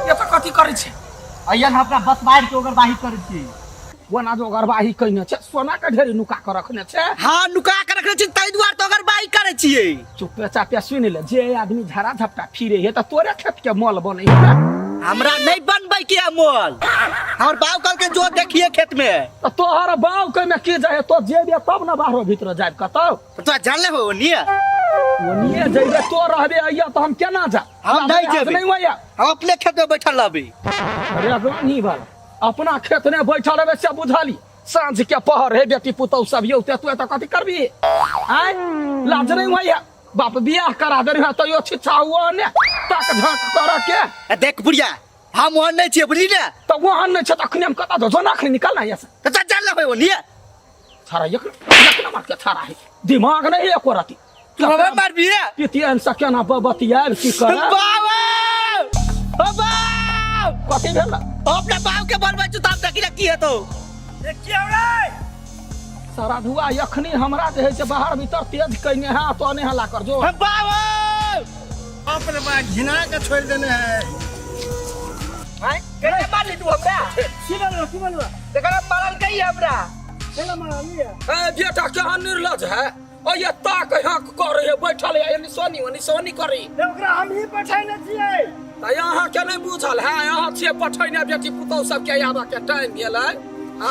ये तऽ कथी करै छै? आयल हम अपना बस बाढ़ के ओगरवाही करै छियै। ओना जो ओगरवाही कयने छै, सोना के ढेरी नुका के रखने छै। हाँ, नुका के रखने छी, ताहि दुआरे तऽ ओगरवाही करै छियै। चुपे चापे सुनि ले, जे आदमी झड़ा झपटा फिरे है तऽ तोरे खेत के मल बनै है। हमरा नहीं बनबै के है मोल, हमर बाप कहलकै जो देखिए खेत में। तऽ तोहर बाप के में की जाए? तो जेबे तब ने बाहरो भीतर जाए कतौ। तोरा जानले हो निया? ओनिए जइबे, तो रहबे अइया तऽ हम केना जा? हम नहीं जेबै। नहीं होइया। हम अपने खेत में बैठल रहबै। अरे रानी वाला, अपना खेत में बैठल रहबे से बुझली। साँझ के पहर है, बेटी पुतहु सब यौते, तू एतऽ कथी करबी? आय, लाज नहीं होइया? बाप बियाह करा दे रहे तैयो छिछा हुआ ने ताक झाँक कर के। ए, देख बुढ़िया, हम ओहन नहीं छियै, बुझली ने? तऽ ओहन नहि छै तऽ अखने हम कतऽ जो ना, अखने निकल ना यहाँ से। तऽ तोरा जानले हो निया? छाड़ा एक एक नंबर के छाड़ा है दिमाग नहीं है एको रति तू हमरा मारबी रे पितियन से केना बतियाब की करब बाबा ओ बाप कथी भेल अपना बाप के बनबै छु तब देखी की हेतौ सारा धुआ अखनी हमरा जे है से बाहर भीतर तेज कइने है तो ने हल्ला कर जो बाबा बाप रे बा घिना के छोड़ देने है भाई केना मारली तू हमरा की बोलबा की बोलबा देखा मारल कई हमरा केना मारली है ए बेटा केहन निर्लज है ओ ये ताक हक कर है बैठल है यानी सोनी ओनी सोनी करी ओकरा हम ही पठैने छियै तऽ अहाँ के नहि बुझल है अहाँ छियै पठैने बेटी पुतहु सबके आबऽ के टाइम भेल है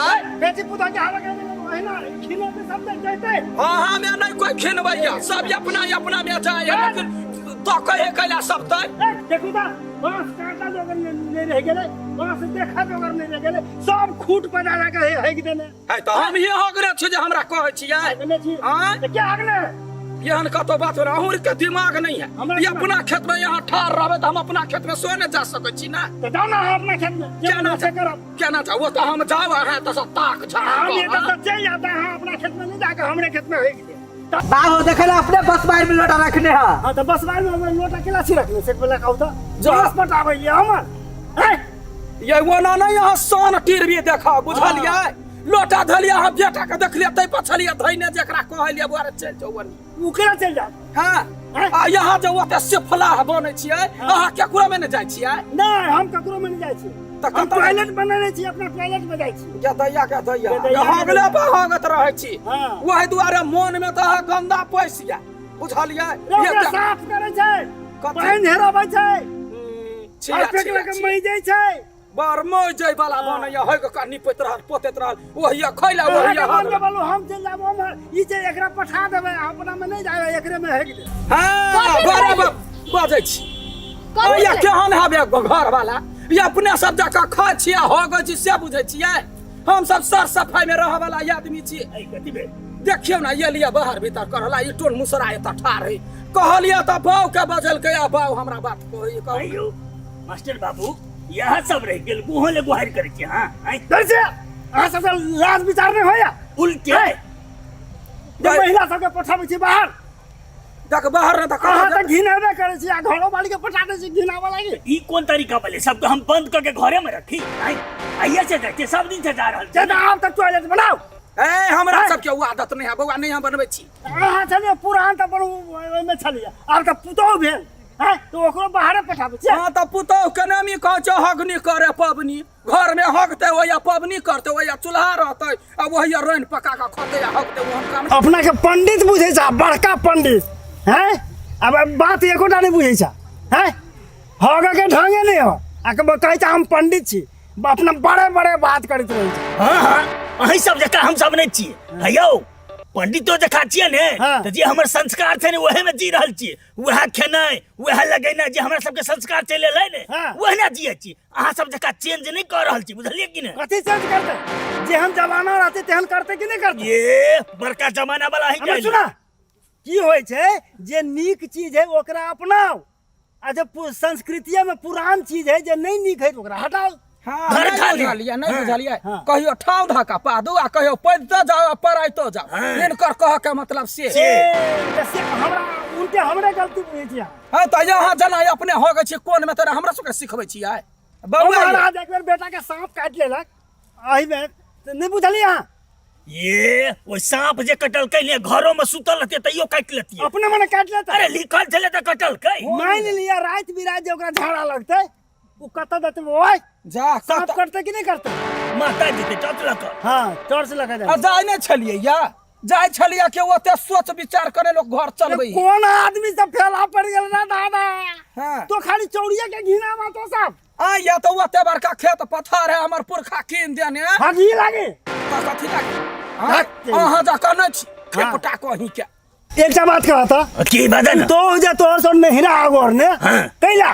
आँय बेटी पुतोह के आबऽ के ओहिना खिलौने सब दे जैतै अहाँ में नहि कोई खिनबैया सब अपना अपना में जाय है लेकिन तो कहे कैला सब तऽ ए, देखू तऽ बांस काटा जोगर नहि रहि गेलै बांस देखा जोगर नहि रहि गेलै सब खूट पर जा के हेक देने है तऽ हम ही हगरे छी जे हमरा कहै छियै हगने छी आँय तऽ के हगने एहन कतौ बात हो अहूँ के दिमाग नहीं है हमरा ये अपना खेत में यहाँ ठार रहबै तऽ हम अपना खेत में सो नहि जा सकै छी ना तऽ जाउ ने अहाँ अपना खेत में जे केना मन से करब केना जा वो तऽ हम जाब अहाँ तऽ सब ताक झाक हम ये तऽ चलि जाता अहाँ अपना खेत में नहीं जाके हमरे खेत में हेक दे बाहो देखे ला अपने बस बार में लोटा रखने हा हाँ तो बस बार में हमर लोटा केला छी रखने से बोला कहू तो जा। बस पटाबै लिए हमर हैं ये वो ना नहीं यहाँ सन टीर भी देखा बुझलियै लोटा धलिया हम बेटा के देखलियै तै पर छलियै धैने जेकरा कहलियै बुआरे चलि जाउ ओनी उ केना चलि जाउ हाँ आ यहाँ जे ओते सिफला बनै छियै अहाँ केकरो में नहि जाइ छियै नहि हम ककरो में नहि जाइ छियै तऽ हम कतऽ टॉयलेट बनेने छी अपना टॉयलेट में जाइ छी के दैया के दैया के दैया के हगले पर हगत रहै छी हाँ। ओहि दुआरे मोन में तऽ अहाँ गंदा पैस या बुझलियै रे ओकरा साफ करै छै कथी? पानि हेरबै छै छिया, और पेट छिया, के छिया। महि जाइ छै बड़ मौज जाय वाला बनैया होय के निपैत रहल पोतैत रहल ओहिया खैला अहाँके ओहिया मन के हगला। बोलू हम चलि जाब उम्हर ई जे एकरा पठा देबै अपना में नहि जाबै एकरे में हेक देब हाँ कथी बराबर बजै छी कथी अइया भेलै? केहन हबे घर वाला ई अपने सब जकाँ खाइ छियै हगै छी से बुझै छियै हम सब सर सफाई में रहऽ वाला आदमी छी कथी भेल देखियौ ने ये लिअ बाहर भीतर करला ई टोन मुसरा एतऽ ठाढ़ है कहलियै तऽ बाउ के बजलकै आ बाउ हमरा बात कहै कहू आइयो मास्टर बाबू यह सब रह गेल गुहो ले गुहार करै छी हां आइ डर से अहाँ सबके लाज विचार नहि होइया उल्टे जे महिला सबके पठाबै छी बाहर देख बाहर ने तऽ अहाँ तऽ घिनेबे करै छी आ घरो वाली के पठा दै छी घिनाबऽ लागी ई कोन तरीका भेलै सबके हम बंद करके घरे में रखी आइ आइए से जाइ छियै सब दिन से जा रहल से तऽ आब तऽ टॉयलेट बनाउ ए हमरा सबके ओ आदत नहि है बौआ नहि हम बनबै छी अहाँ छलियै पुरान तऽ बड़ ओहिमे छलियै आब तऽ पुतोहु भेल हैं तऽ ओकरो बाहरे पठाबै छियै हाँ तऽ पुतोहु के नामी कहै छै हगनी करे पबनी घर में हगते ओया पबनी करते ओया चूल्हा रहते आ वही रैन पका के खते आ हगते ओहन काम अपना के पंडित बुझै छ बड़का पंडित हैं अब बात एकोटा नहीं बुझै छ हैं हग के ढंगे नहीं हो आ के कहै छ हम पंडित छी अपना बड़े बड़े बात करैत रहै छ हाँ हाँ अहीं सब जकाँ हम सब नहीं छियै हयौ पंडितो जकाँ छियै ने हाँ। तऽ जे हमर संस्कार छै ने ओहे में जी रहल छियै वएह खेनाइ वएह लगेनाइ जे हमरा सबके संस्कार चलि एलै ने हाँ। वएह ने जियै छी अहाँ सब जकाँ चेंज नहि कऽ रहल छी बुझलियै कि नहि कथी चेंज करते जेहन जमाना रहते तेहन करते कि नहीं करते ये बड़का जमाना वाला ही हमें सुना की होइ छै जे नीक चीज है ओकरा अपनाओ आ जे संस्कृतिये में पुरान चीज है जे नहीं नीक है तो ओकरा हटाओ हाँ, घर नहि खाली। बुझलियै नहि बुझलियै हाँ। कहियो ठाव धक्का पादू आ कहियो पैदतो जाओ आ पराइतो जाओ हाँ। हिनकर कह के मतलब से से। ए, तऽ से हमरा उनटे हमरे गलती बुझै छी अहाँ। हाँ तऽ यहाँ जेना अपने हो गए छी कोन में तोरा हमरा सबके सिखबै छियै बौआ ये। महाराज एक बेर बेटा के सांप काटि लेलक एहि बेर तऽ नहि बुझलियै अहाँ ये ओ सांप जे कटलकै ने घरो में सुतल रहते तैयो काटि लेतियै अपने मने काटि लेतै अरे लिखल छलै तऽ कटलकै मानि लिअ राति बिराति जे ओकरा झाड़ा लगतै ओ कतऽ देतै ओए जा साफ कतऽ करतै कि नहि करतै माता जेतै टॉर्च लऽ कऽ हाँ टॉर्च लगा आ जाए जाइ नहि छलियै या जाइ छलियै कि ओते सोच विचार करे लोक घर चलबै कोन आदमी सब फेला पड़ गेल ना दादा हाँ। तो खाली चौड़िया के घिनावा तो सब आ या तो ओते बड़का खेत पथार है हमर पुरखा कीन देने हगी लागे तऽ कथी लागे आँय? धत् तेरी। अहाँ जकाँ नहि छी खेपटा कहीं के एकटा बात कहता की बात ने तो जे तोहर सब नहिरा आगोर ने हाँ। कैला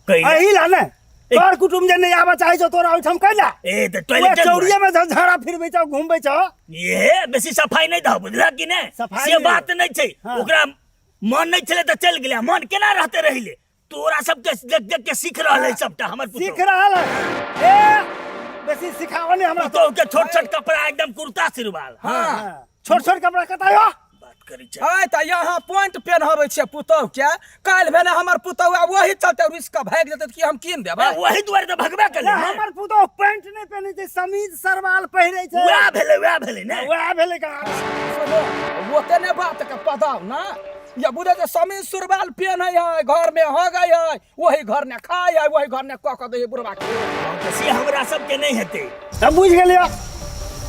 कैला एही ला ने तोहर कुटुम जे नहीं आबऽ चाहै छौ तोरा ओहिठाम कैला ए तऽ ओए टॉयलेट चौड़िया में झाड़ा फिरबै छौ घुमबै छौ ये बेसी सफाई नहीं दह बुझला कि नहीं सफाई से नहि। बात नहीं छै हाँ। ओकरा मन नहीं छले तऽ चलि गेलै मन केना रहते रहिले तोरा सबके देख देख के सीख रहल है सबटा हमर सीख पुतोहु रहल है ए बेसी बेसी सिखाओ नहीं हमरा। तो के छोट छोट कपड़ा एकदम कुर्ता सिरवाल। हाँ, छोट छोट कपड़ा कतऽ यौ? बात करै छै। आइ तऽ यहाँ पॉइंट पेन्हबै छियै पुतहु के, काल्हि भेने हमर पुतहु आब वही चलते रुसि कऽ भागि जेतै तऽ की हम कीन देबै? वही दुआरे तऽ भगबे केलै ने। हमर पुतहु पैंट नहि पहिनै छै, समीज सरवाल पहिरै छै। वएह भेलै, वएह भेलै ने। वएह भेलै कहाँ। सुनू, ओते ने बात के पदाउ ना, या बुझै छै समीज सुरवाल पेन्है है, घर में हगै है, वही घर ने खाइ है, वही घर ने कऽ कऽ दै है बुढ़बा के। तऽ से हमरा सबके नहि हेतै। तब बुझि गेलियै,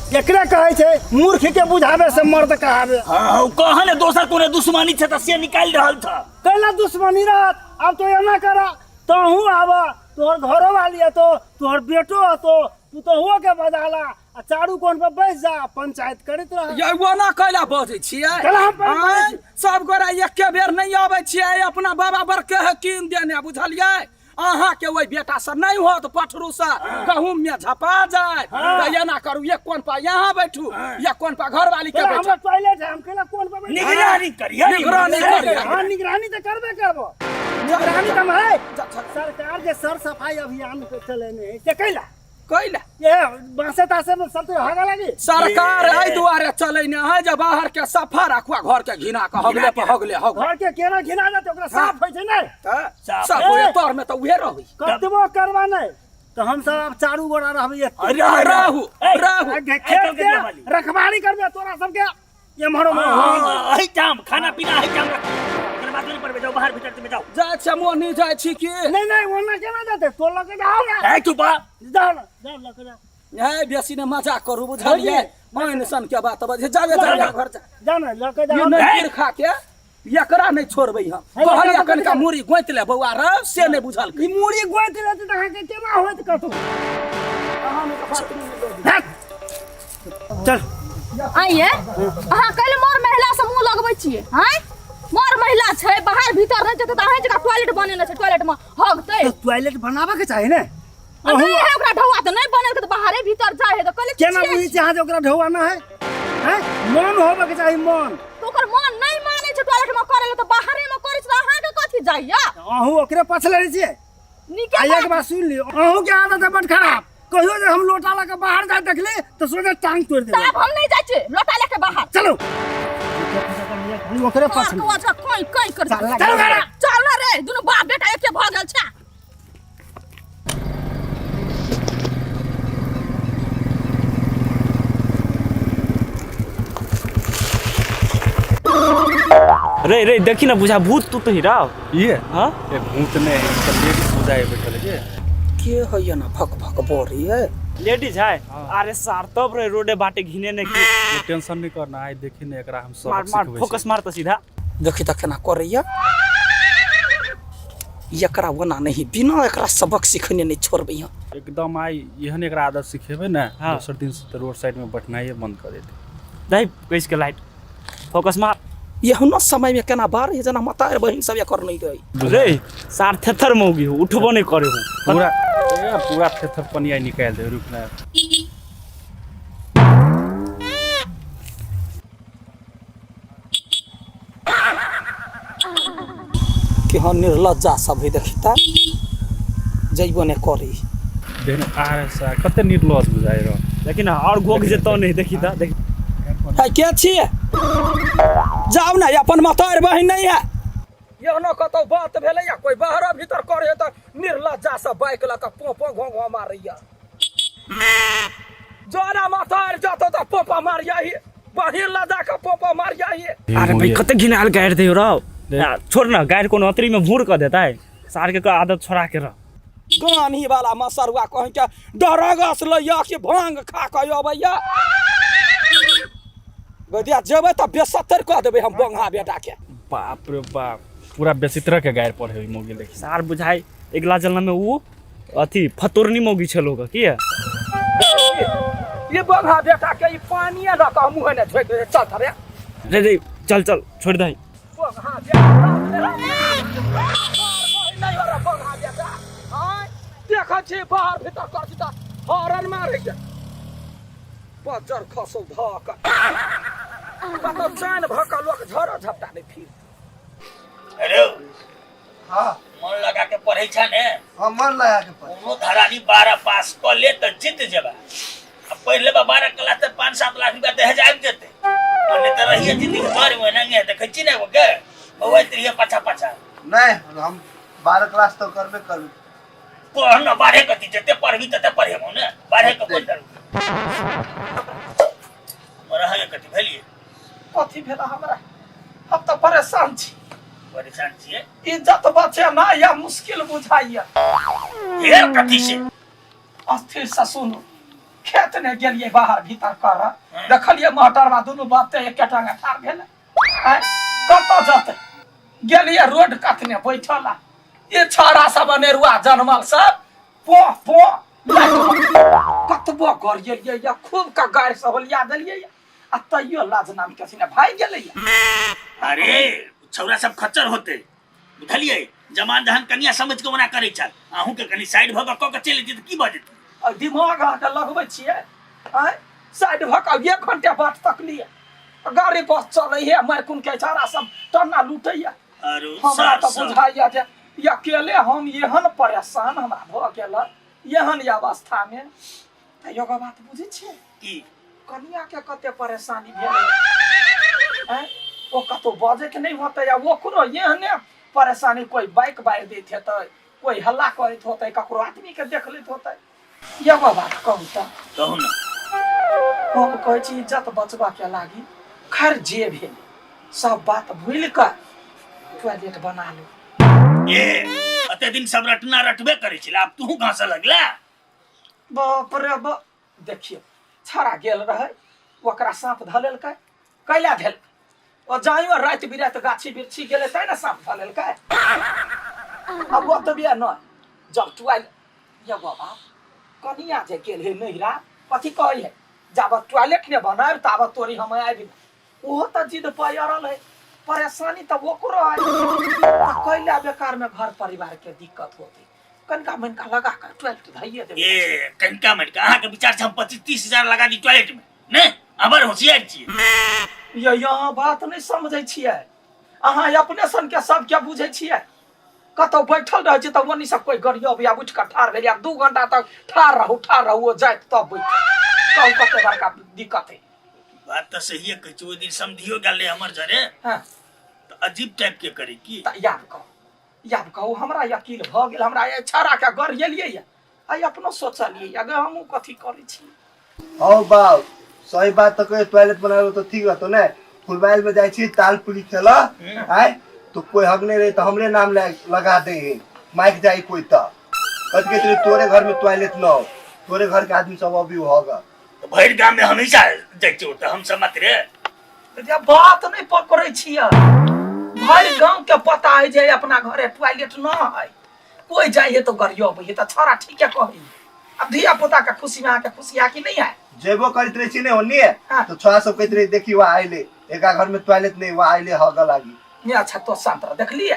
एकरे कहै छै मूर्ख के बुझाबे से मर्द कहाबे। हाँ, कह ने दोसर कोनो दुश्मनी छै तऽ से निकालि रहल छ। कैला दुश्मनी रहत? आब तो एना कर, तोहू आब, तोहर घरो वाली अतो, तोहर बेटो अतो, तू तोहुओ के बजाला आ चारू कोन पर बैस जा, पंचायत करैत रह। ये ओना कैला बजै छियै? कैला हम बजै आँय? छियै? सब गोरा एके बेर नहि अबै छियै, अपना बाबा बर के है कीन देने, बुझलियै? अहाँ के ओहि बेटा से नहीं होत, पठरू से गहूम में झपा जाए। तऽ एना करू, एक कोन पर यहाँ बैठू, एक कोन पर घरवाली के कैला बैठू। हमरा टॉयलेट है, हम कैला कोन पर बैठू? निगरानी करिए, निगरानी करिए। हाँ, निगरानी तऽ करबे करबो, निगरानी तऽ हम है। सरकार जे सर सफाई अभियान के चलेने है से कैला? कैला? ये बांसे तासे में सब तो हगा लगी। सरकार एहि दुआरे चलेने है जे बाहर के सफा राखू आ घर के घिना के हगले पर हगले हग। घर के केना घिना जाते, ओकरा साफ होइ छै नै? तऽ साफ। सब ए! ओहे तर में तऽ उहे रहै। कतबो करबा नै तऽ हम सब आब चारू गोरा रहबै एते। अरे, अरे, रहू, ए, रहू। आ खेत के रखवारी करबे तोरा सबके एम्हर ओम्हर। हाँ, एहिठाम खाना पीना एहिठाम रखू। ओकर बाद नहीं पड़बे, जाओ बाहर भीतर में जाओ। जाइ छियै मोहनी, जाइ छी की? नहीं नहीं, ओना केना जेतै, तो लऽ के जाओ ना। ए चुप बा। जाओ ना, जाओ लऽ के जाओ। हे बेसी ने मजा करू, बुझलियै? मान सन के बात बजे जाबे जाबे घर जा। जाओ ना, लऽ के जाओ। ई नहि गिर खा के एकरा नहि छोड़बै हम। हे, कहलियै लऽ के कनिका जाओ। मूड़ी गोंति ले बौआ रौ, से नहि बुझल। ई मूड़ी गोंति लेतै तऽ अहाँके केना होयत कतौ? हट। चल। आइए, अहाँ कैले मोर महिला से मुंह लगबै छियै? आँय, मोर महिला छै, बाहर भीतर नहि जेतै तऽ अहाँ जकाँ टॉयलेट बनेने छै, टॉयलेट में हगतै? तऽ टॉयलेट बनाबऽ के चाही ने। आ नहि है ओकरा ढौआ तऽ नहि बनेलकै तऽ बाहरे भीतर जाइ है तऽ कहले केना बुझै छियै अहाँ जे ओकरा ढौआ ना है? हैं? मन होबऽ के चाही, मन। तऽ ओकर मन नहि मानै छै टॉयलेट में करै लए तऽ बाहरे में करै छै, तऽ अहाँके कथी जाइया? अहूँ ओकरे पाछे लड़ै छियै? नीके आ एक बात। बात सुनि लियौ, अहूँके आदत है बड खराब। कहियो जे हम लोटा लऽ के बाहर जाय देखली तऽ सोचे टांग तोड़ि देबै। तब हम नहि जाइ छियै लोटा लए के बाहर। चलू। खाली ओकरे पाछे। को अच्छा कोई कोई कर। चल, चल घरे। चल ना रे, दुनू बाप बेटा एके भऽ गेल छै। रे रे देखी ना, बुझा भूत तू तो ही राव। ये? हाँ? ए भूत नहीं है, सब लेडीज बुझाए बैठल है जे। के है ना भक भक बोरी है? लेडीज है? अरे सार तब रे रोडे बाटे घिने ने की। ये टेंशन नहीं करना है, देखी ने एकरा हम सब मार, मार, सिखबै छी। फोकस मार तो सीधा। देखी त केना करैया। एकरा ओना नहीं, बिना एकरा सबक सिखने नहीं छोड़बै हम। एकदम आई एहन एकरा आदत सिखेबै ने, हाँ। दोसर दिन से तो रोड साइड में बैठनाइए बंद कर देतै। दही कैस के लाइट फोकस मार। एहनो समय में केना बार है जना मतार बहिन सब एकर नहीं रही। रे सार थेथर मौगी हो, उठबो नहीं करे हो। पूरा, ए, पूरा थेथर पनिया निकाल दे, रुक ना। कि हम निर्लज्जा सब है देखता जइबो ने करी। देख आ रे सार कते निर्लज बुझाइ रह। लेकिन और घोक जेतो नहीं, देखी त देख। है के छियै? जाउ ने, अपन मतार बहिन नहीं है। एहनो कतौ बात भेलै या कोई बाहर भीतर करे त निर्लज्जा से बाइक लऽ कऽ पो पो घो घो मारैया। जोरा मतार जतो त पो पो मारिया ही, बहिन लऽ जा कऽ पो पो मारिया ही। अरे भाई कते घिनायल गारि दैयो रौ। छोड़ ना, गारि कोनो अतरी में भूर कऽ देतै। सार के आदत छोड़ा के रह। गानी वाला मसरुआ कहीं के डरगस लैया कि भांग खा कऽ अबैया। गदिया जेबै तऽ बेसत्तर कऽ देबै हम बंगा बेटा के। बाप रे बाप, पूरा बेसितर के गारि पढ़े मौगी देखी। सार बुझाइ अगिला जन्म में उ अथी फतुरनी मौगी छलो ग की है? ये बंगा बेटा के ई पानिए लऽ कऽ मुँह ने झोंकि दे, चल रे। रे रे चल चल छोड़ दही। बंगा बेटा, नहीं हो रहा बंगा बेटा। आँय, देखै छी बाहर भीतर कर छी तऽ हॉर्न मारै छै। बज्जर खसौ धऽ कऽ। कतौ चैन भऽ कऽ लोक झरो झपटा नहि फिर। अरे हाँ। मन लगा के पढ़ै छ ने? हाँ, मन लगा के पढ़। कोनो धरानी 12 पास क ले त जीत जेबा। आ पढ़ि लेबा 12 क्लास त 5-7 लाख रुपया दहेज आबि जेतै। आ नहि तऽ रहिए जिंदगी भरि ओनाहिए देखै छी ने ओके बौआइत रहिए पाछा पाछा। नहीं, हम 12 क्लास तो करबे करबे। पढ़ न, 12 कथी, जते पढ़बी तते पढ़ेबो ने, 12 के कोन जरूरत। और अहाँके कथी भेलिए? कथी भेल हमरा? हम तऽ परेशान छी। परेशान छियै? इज्जत बचेना या मुश्किल बुझाइया। फेर कथी से? अस्थिर से सुनू, खेत ने गेलिए बाहर भीतर कर, देखलिए मोटरवा दुनू बाप ते एके टांगे ठाढ़ भेल। आँय, कतऽ जतै? गेलिए रोड कतने बैठल आ ये छौड़ा सब अनेरुआ जनमल सब पो पो कतबो गरियलियै या खूब का गारि सब लिया देलियै आ तैयो लाज नाम के ने भागि गेलै। अरे छौड़ा सब खच्चर होते बुझलियै, जमान जहन कनिया समझ के ओना करै छल, अहूँ के कनि साइड भऽ कऽ के चलि जेतै की भऽ जेतै? आ दिमाग अहाँके लगबै छियै? आँय, साइड भऽ कऽ एक घंटा बाट तकलियै, गाड़ी बस चलै है, माइकुन के छौड़ा सब टन्ना लूटैया। हमरा तऽ बुझाइया जे अकेले हम एहन परेशान हमरा भऽ गेल एहन अवस्था में। तऽ एगो बात बुझै छियै की? कनिया के कते परेशानी भेल, ओ कतौ बजै के नहि होतै आ ओकरो एहने परेशानी, कोई बाइक बारि दैत हेतै, कोई हल्ला करैत होतै, ककरो आदमी के देख लैत होतै। एगो बात कहू तऽ? कहू ने। हम कहै छी इज्जत बचबा के लागी खैर जे भेल सब बात भूलि कऽ टॉयलेट बना लू। ए अते दिन सब रटना रटबे करै छलै, आब तू घास लगला? बाप रे बाप, देखियौ छड़ा गेल रहै, ओकरा साँप धऽ लेलकै। कैला धेलकै? ओ जाइयो राति बिराति गाछी बिरछी गेलै तैं ने साँप धऽ लेलकै। आब ओतबे नहि, जब टॉयलेट ये बाबा कनिया जे गेल है नैहरा, कथी कहै है, जाबत टॉयलेट ने बनायब ताबत तोरी हम आबि, ओहो तऽ जिद पर अड़ल है, परेशानी तऽ ओकरो है। तऽ कैला बेकार में घर परिवार के दिक्कत होते, कनिका मनिका लगा कर टॉयलेट धइए देबै। ए कनिका मनिका अहाँके विचार छै हम 25-30 हजार लगा दी टॉयलेट में? नहि, अबर होशियार छियै। ये यहाँ बात नहि समझै छियै अहाँ, अपने सन के सबके बुझै छियै। कतौ बैठल रहै छै तऽ ओनी से कोई गरियब या उठि कऽ ठाढ़ भेल या 2 घंटा तक ठाढ़ रहू ठाढ़ रहू, ओ जाइत तब बैठ। कहू कते बड़का दिक्कत है। बात तऽ सहिए कहै छी। ओहि दिन समधियो गेल रहै हमर जरे। हाँ। तऽ अजीब टाइप के करे की। तऽ याद कहू, याद कहू, हमरा यकीन भऽ गेल, हमरा ये छाड़ा के गरियलियै या आइ अपनो सोचलियै अगर हमहूँ कथी करै छी। हौ बाप, सही बात तऽ कहे, टॉयलेट बनाबे तो ठीक रहतो ने। फुलबाइल में जाइ छी ताल पुरी खेला आय तो कोई हक नहीं रहे तो हमरे नाम लगा दे है, माइक जाई कोई तो कथी कहते रहे, तोरे घर में टॉयलेट न हो, तोरे घर के आदमी सब अभी होगा। तऽ भरि गाम में हमेशा जाइ छियै ओतऽ हम सब मात्रे। जे बात नहीं पकड़ै छियै, भरि गाँव के पता है जे अपना घरे टॉयलेट न है, कोई जाइ है तो गरियबै है। तऽ छौड़ा ठीके कहै, अब धिया पुता के खुशी में अहाँके खुशी है कि नहीं है? जेबो करैत रहे छी ने ओन्नी। हाँ। तो छोरा सब कहैत रहे, देखी वहाँ आइले एका घर में टॉयलेट नहीं, वहाँ आइले हग लागी। नहीं अच्छा तो शांत रह, देखलिए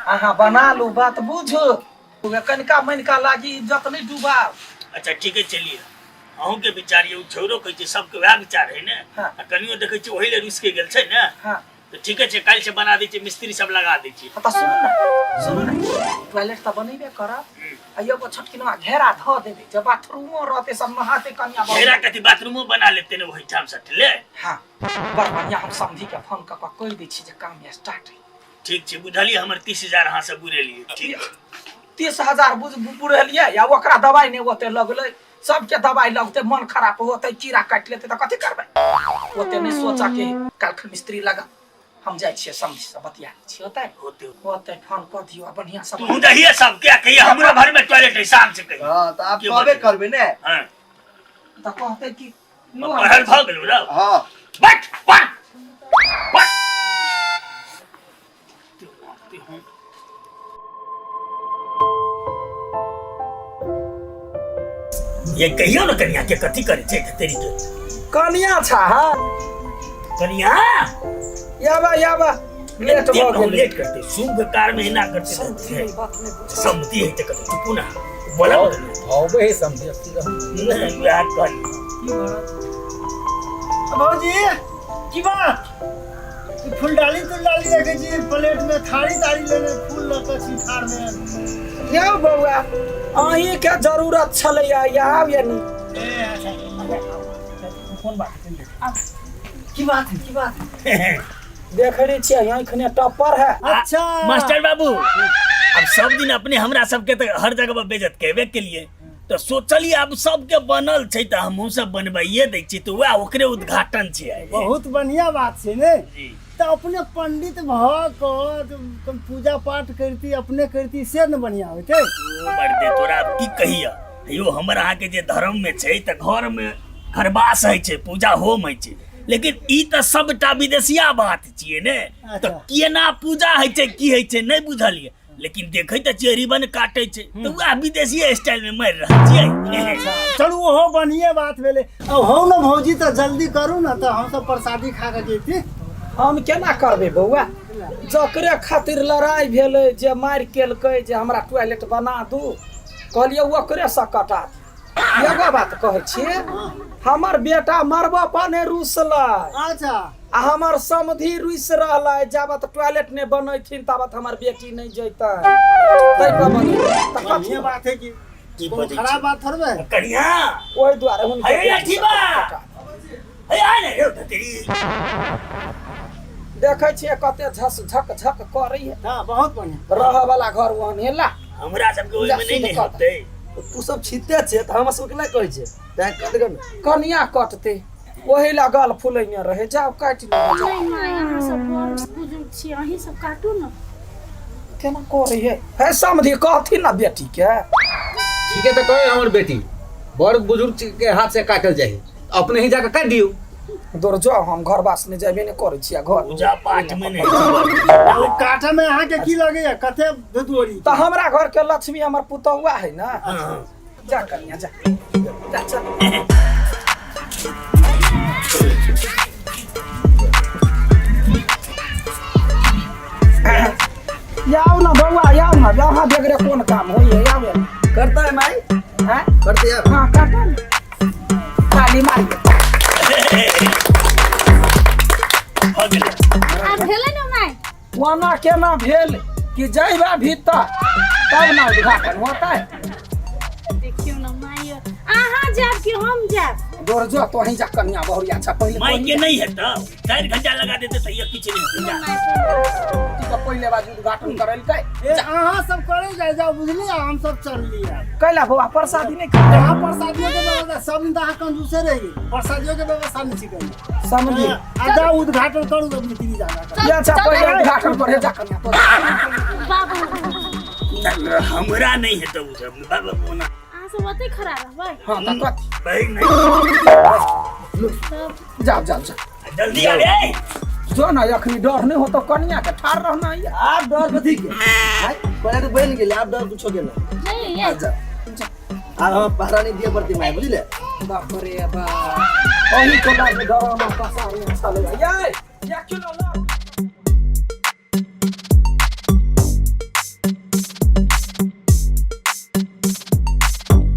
अहाँ बना लू, बात बुझू, कनिका मनिका लागी इज्जत नहीं डूबाब। अच्छा ठीक है, चलिए अहूँ के विचार ये छौरो कहै छै, सबके वएह विचार है ने। हाँ। आ कनियो देखै छी ओहि ले रुसि के गेल छै ने। हाँ। तऽ ठीके छै, काल्हि से बना दै छियै, मिस्त्री सब लगा दै छियै। हाँ, तऽ सुनू ने, सुनू ने, टॉयलेट तऽ बनेबे करब आ एगो छोटकिनवा घेरा धऽ देबै जे बाथरूमो रहतै, सब नहाते कनिया बहु। घेरा कथी, बाथरूमो बना लेते ने ओहिठाम सटले। हाँ, बड़ बढ़िया। हम समधी के फोन कऽ कऽ कहि दै छी जे काम स्टार्ट है। ठीक छै, बुझलियै, हमर 30,000 अहाँ से बुरेलियै, ठीक छै। 30,000 बुझ बुढ़ेलियै या ओकरा दवाइ नहि ओते लगलै, सबके दवाइ लगतै, मन खराब होतै, कीड़ा काटि लेतै तऽ कथी करबै? ओते नहि सोचऽ के, काल्हि मिस्त्री लगा। हम जाइ छियै, समधी से बतिया लै छियै। होतै? होतै। होतै, फोन कऽ दियौ आ बढ़िआँ से। तू दहिए सबके कहिए हमरो घर में टॉयलेट है, शाम से कहिए। हाँ, तो आप के कहबे बजै? करबे ने। हाँ। तऽ कहतै कि पढ़ल भऽ गेलौ रौ? हाँ। बैठ, पढ़ पढ़। ये कहियो ने कनिया के कथी करे छै तेरी के? कनिया छा हा? कनिया। याबा याबा, लेट भऽ गेलै। लेट करते शुभ कार में एना करते। समझी बात नहि बुझल। समझी है ते कथी, चुपू ना बोला। अबै है समझी नहीं वएह कहली। भौजी की बात? ई फुलडाली तुलडाली देखै छी प्लेट में थारी तारी लेने फूल लऽ कऽ छी ठार में। यौ बौआ, अहीँके जरूरत छलैया, आउ यानी। कोन बात है? की बात है, की बात है? देख रहे छियै आँखने टप्पर है। अच्छा मास्टर बाबू, अब सब दिन अपने हमरा सबके तो हर जगह पर बेइज्जत कहबे के लिए, तो सोचलिए अब सबके बनल छै तऽ हमहूँ सब बनवाइए दै छी, तऽ वएह ओकरे उद्घाटन छै आइ। बहुत बढ़िया बात छै ने। तऽ अपने पंडित भऽ कऽ पूजा पाठ करती अपने करती से ने बढ़िया होइतै। ओ मर्दे, तोरा अब की कहिया, यो हमर अहाँके जे धर्म में छै तऽ घर में घरवास होइ छै, पूजा होम होइ छै, लेकिन ई तऽ सबटा विदेशिया बात छियै ने, तऽ केना पूजा होइ छै की होइ छै नहि बुझलियै, लेकिन देखै तऽ छियै रिबन काटै छै तऽ वएह विदेशी स्टाइल में मारि रहल छियै। चलू ओहो बढ़िए बात भेलै। अब हौ ने भौजी, तऽ जल्दी करू ने तऽ हमसब प्रसादी खा कऽ जैती। हम केना करबै बौआ, जकरे खातिर लड़ाइ भेलै जे मारि केलकै जे हमरा टॉयलेट बना दू, कहलियै ओकरे से कटा दू। एगो बात कहै छी, हमर बेटा मरबो पर नहि रुसलै। अच्छा। आ हमर समधि रुसि रहलै, जाबत टॉयलेट नहि बनैथिन ताबत हमर बेटी नहि जैतै, ताहि पर बनेबै। तऽ कथी बढ़िया बात है कि की कोनो बजै खराब छी? बात थोड़बे है। कनिया ओहि दुआरे हुनकर अरे बेटी अथी बा। कटा। हे आ ने यौ धतरी। देखै छियै कते झस झक झक करैया। हाँ, बहुत बढ़िया। रहऽ वाला घर ओहन हेला। हमरा सबके ओहिमे नहि ने हेतै। तू सब छिते छै तऽ हमरा सबके नहि कहै छै, तैं कट गन। कनिया कटतै ओहि ला गल फुलैने रहे, जाउ काटि लिअ। नहि माय, अहाँ सब बड़ बुजुर्ग छी, अहीं सब काटू ने। केना करै है हे समधि, कहथिन ना बेटी के। ठीके तऽ कहे हमर बेटी, बड़ बुजुर्ग के हाथ से काटल जाइ, अपने ही जाके काटि दियौ। दूर जाओ, हम घर बास नहि जेबे नहि करै छियै घर। पूजा पाठ में नहीं। ओ काटे में अहाँ के की लगैया कते धुतोरी? तऽ हमरा घर के लक्ष्मी हमर पुतहुआ है ना। जा कनिया जा, जा चल। आउ ना बौआ, आउ ना, यहाँ बेगरे कोन काम होइए, आउ ना। करता है माई? हैं? करते यार। हाँ, काटा ना। ताली मारिए। भऽ गेलै। आब भेलै ने माय? ओना केना भेल कि जैबा भीतर तब ना उद्घाटन होता है। देखियौ ने माय, अहाँ जायब कि हम जायब? दूर जो, तो ही जा कनिया बहुरिया। अच्छा पहिले माई के नहीं है तो 4 घंटा लगा देते तो ये किछु नहीं होते। जा। तो पहिले बाजू उद्घाटन करलकै। ए अहाँ सब करे जाय जाओ बुझलियै, हम सब चललियै। कैला बौआ प्रसादी नहि खाइ? अहाँ प्रसादियो के व्यवस्था सब दिन तऽ अहाँ कंजूसे रहियै, प्रसादियो के व्यवस्था नहि छिकै। समझी। आ जाओ उद्घाटन करू तऽ मित्री जाना। ये अच्छा पहिले उद्घाटन करे जा कनिया तो। बाबू हमरा नहीं है तो सब बाबा बोना। अहाँ सब ओतै खड़ा रहबै? हाँ तऽ कथी? भाई नहीं। तब जाओ जाओ जाओ जल्दी आ रे। जो ना अखनी डर नहीं होतो कनिया के ठार रहना है। आप डर कथी के? आय पहिले तो बनि गेलै, आब डर कुछो के नहीं। नहीं ये आब हम पहरा नहीं दिए पड़ती माय, बुझले? बाप रे बाप, अही को बात डर हम पसारे छलै। ये एक किलो लड्डू।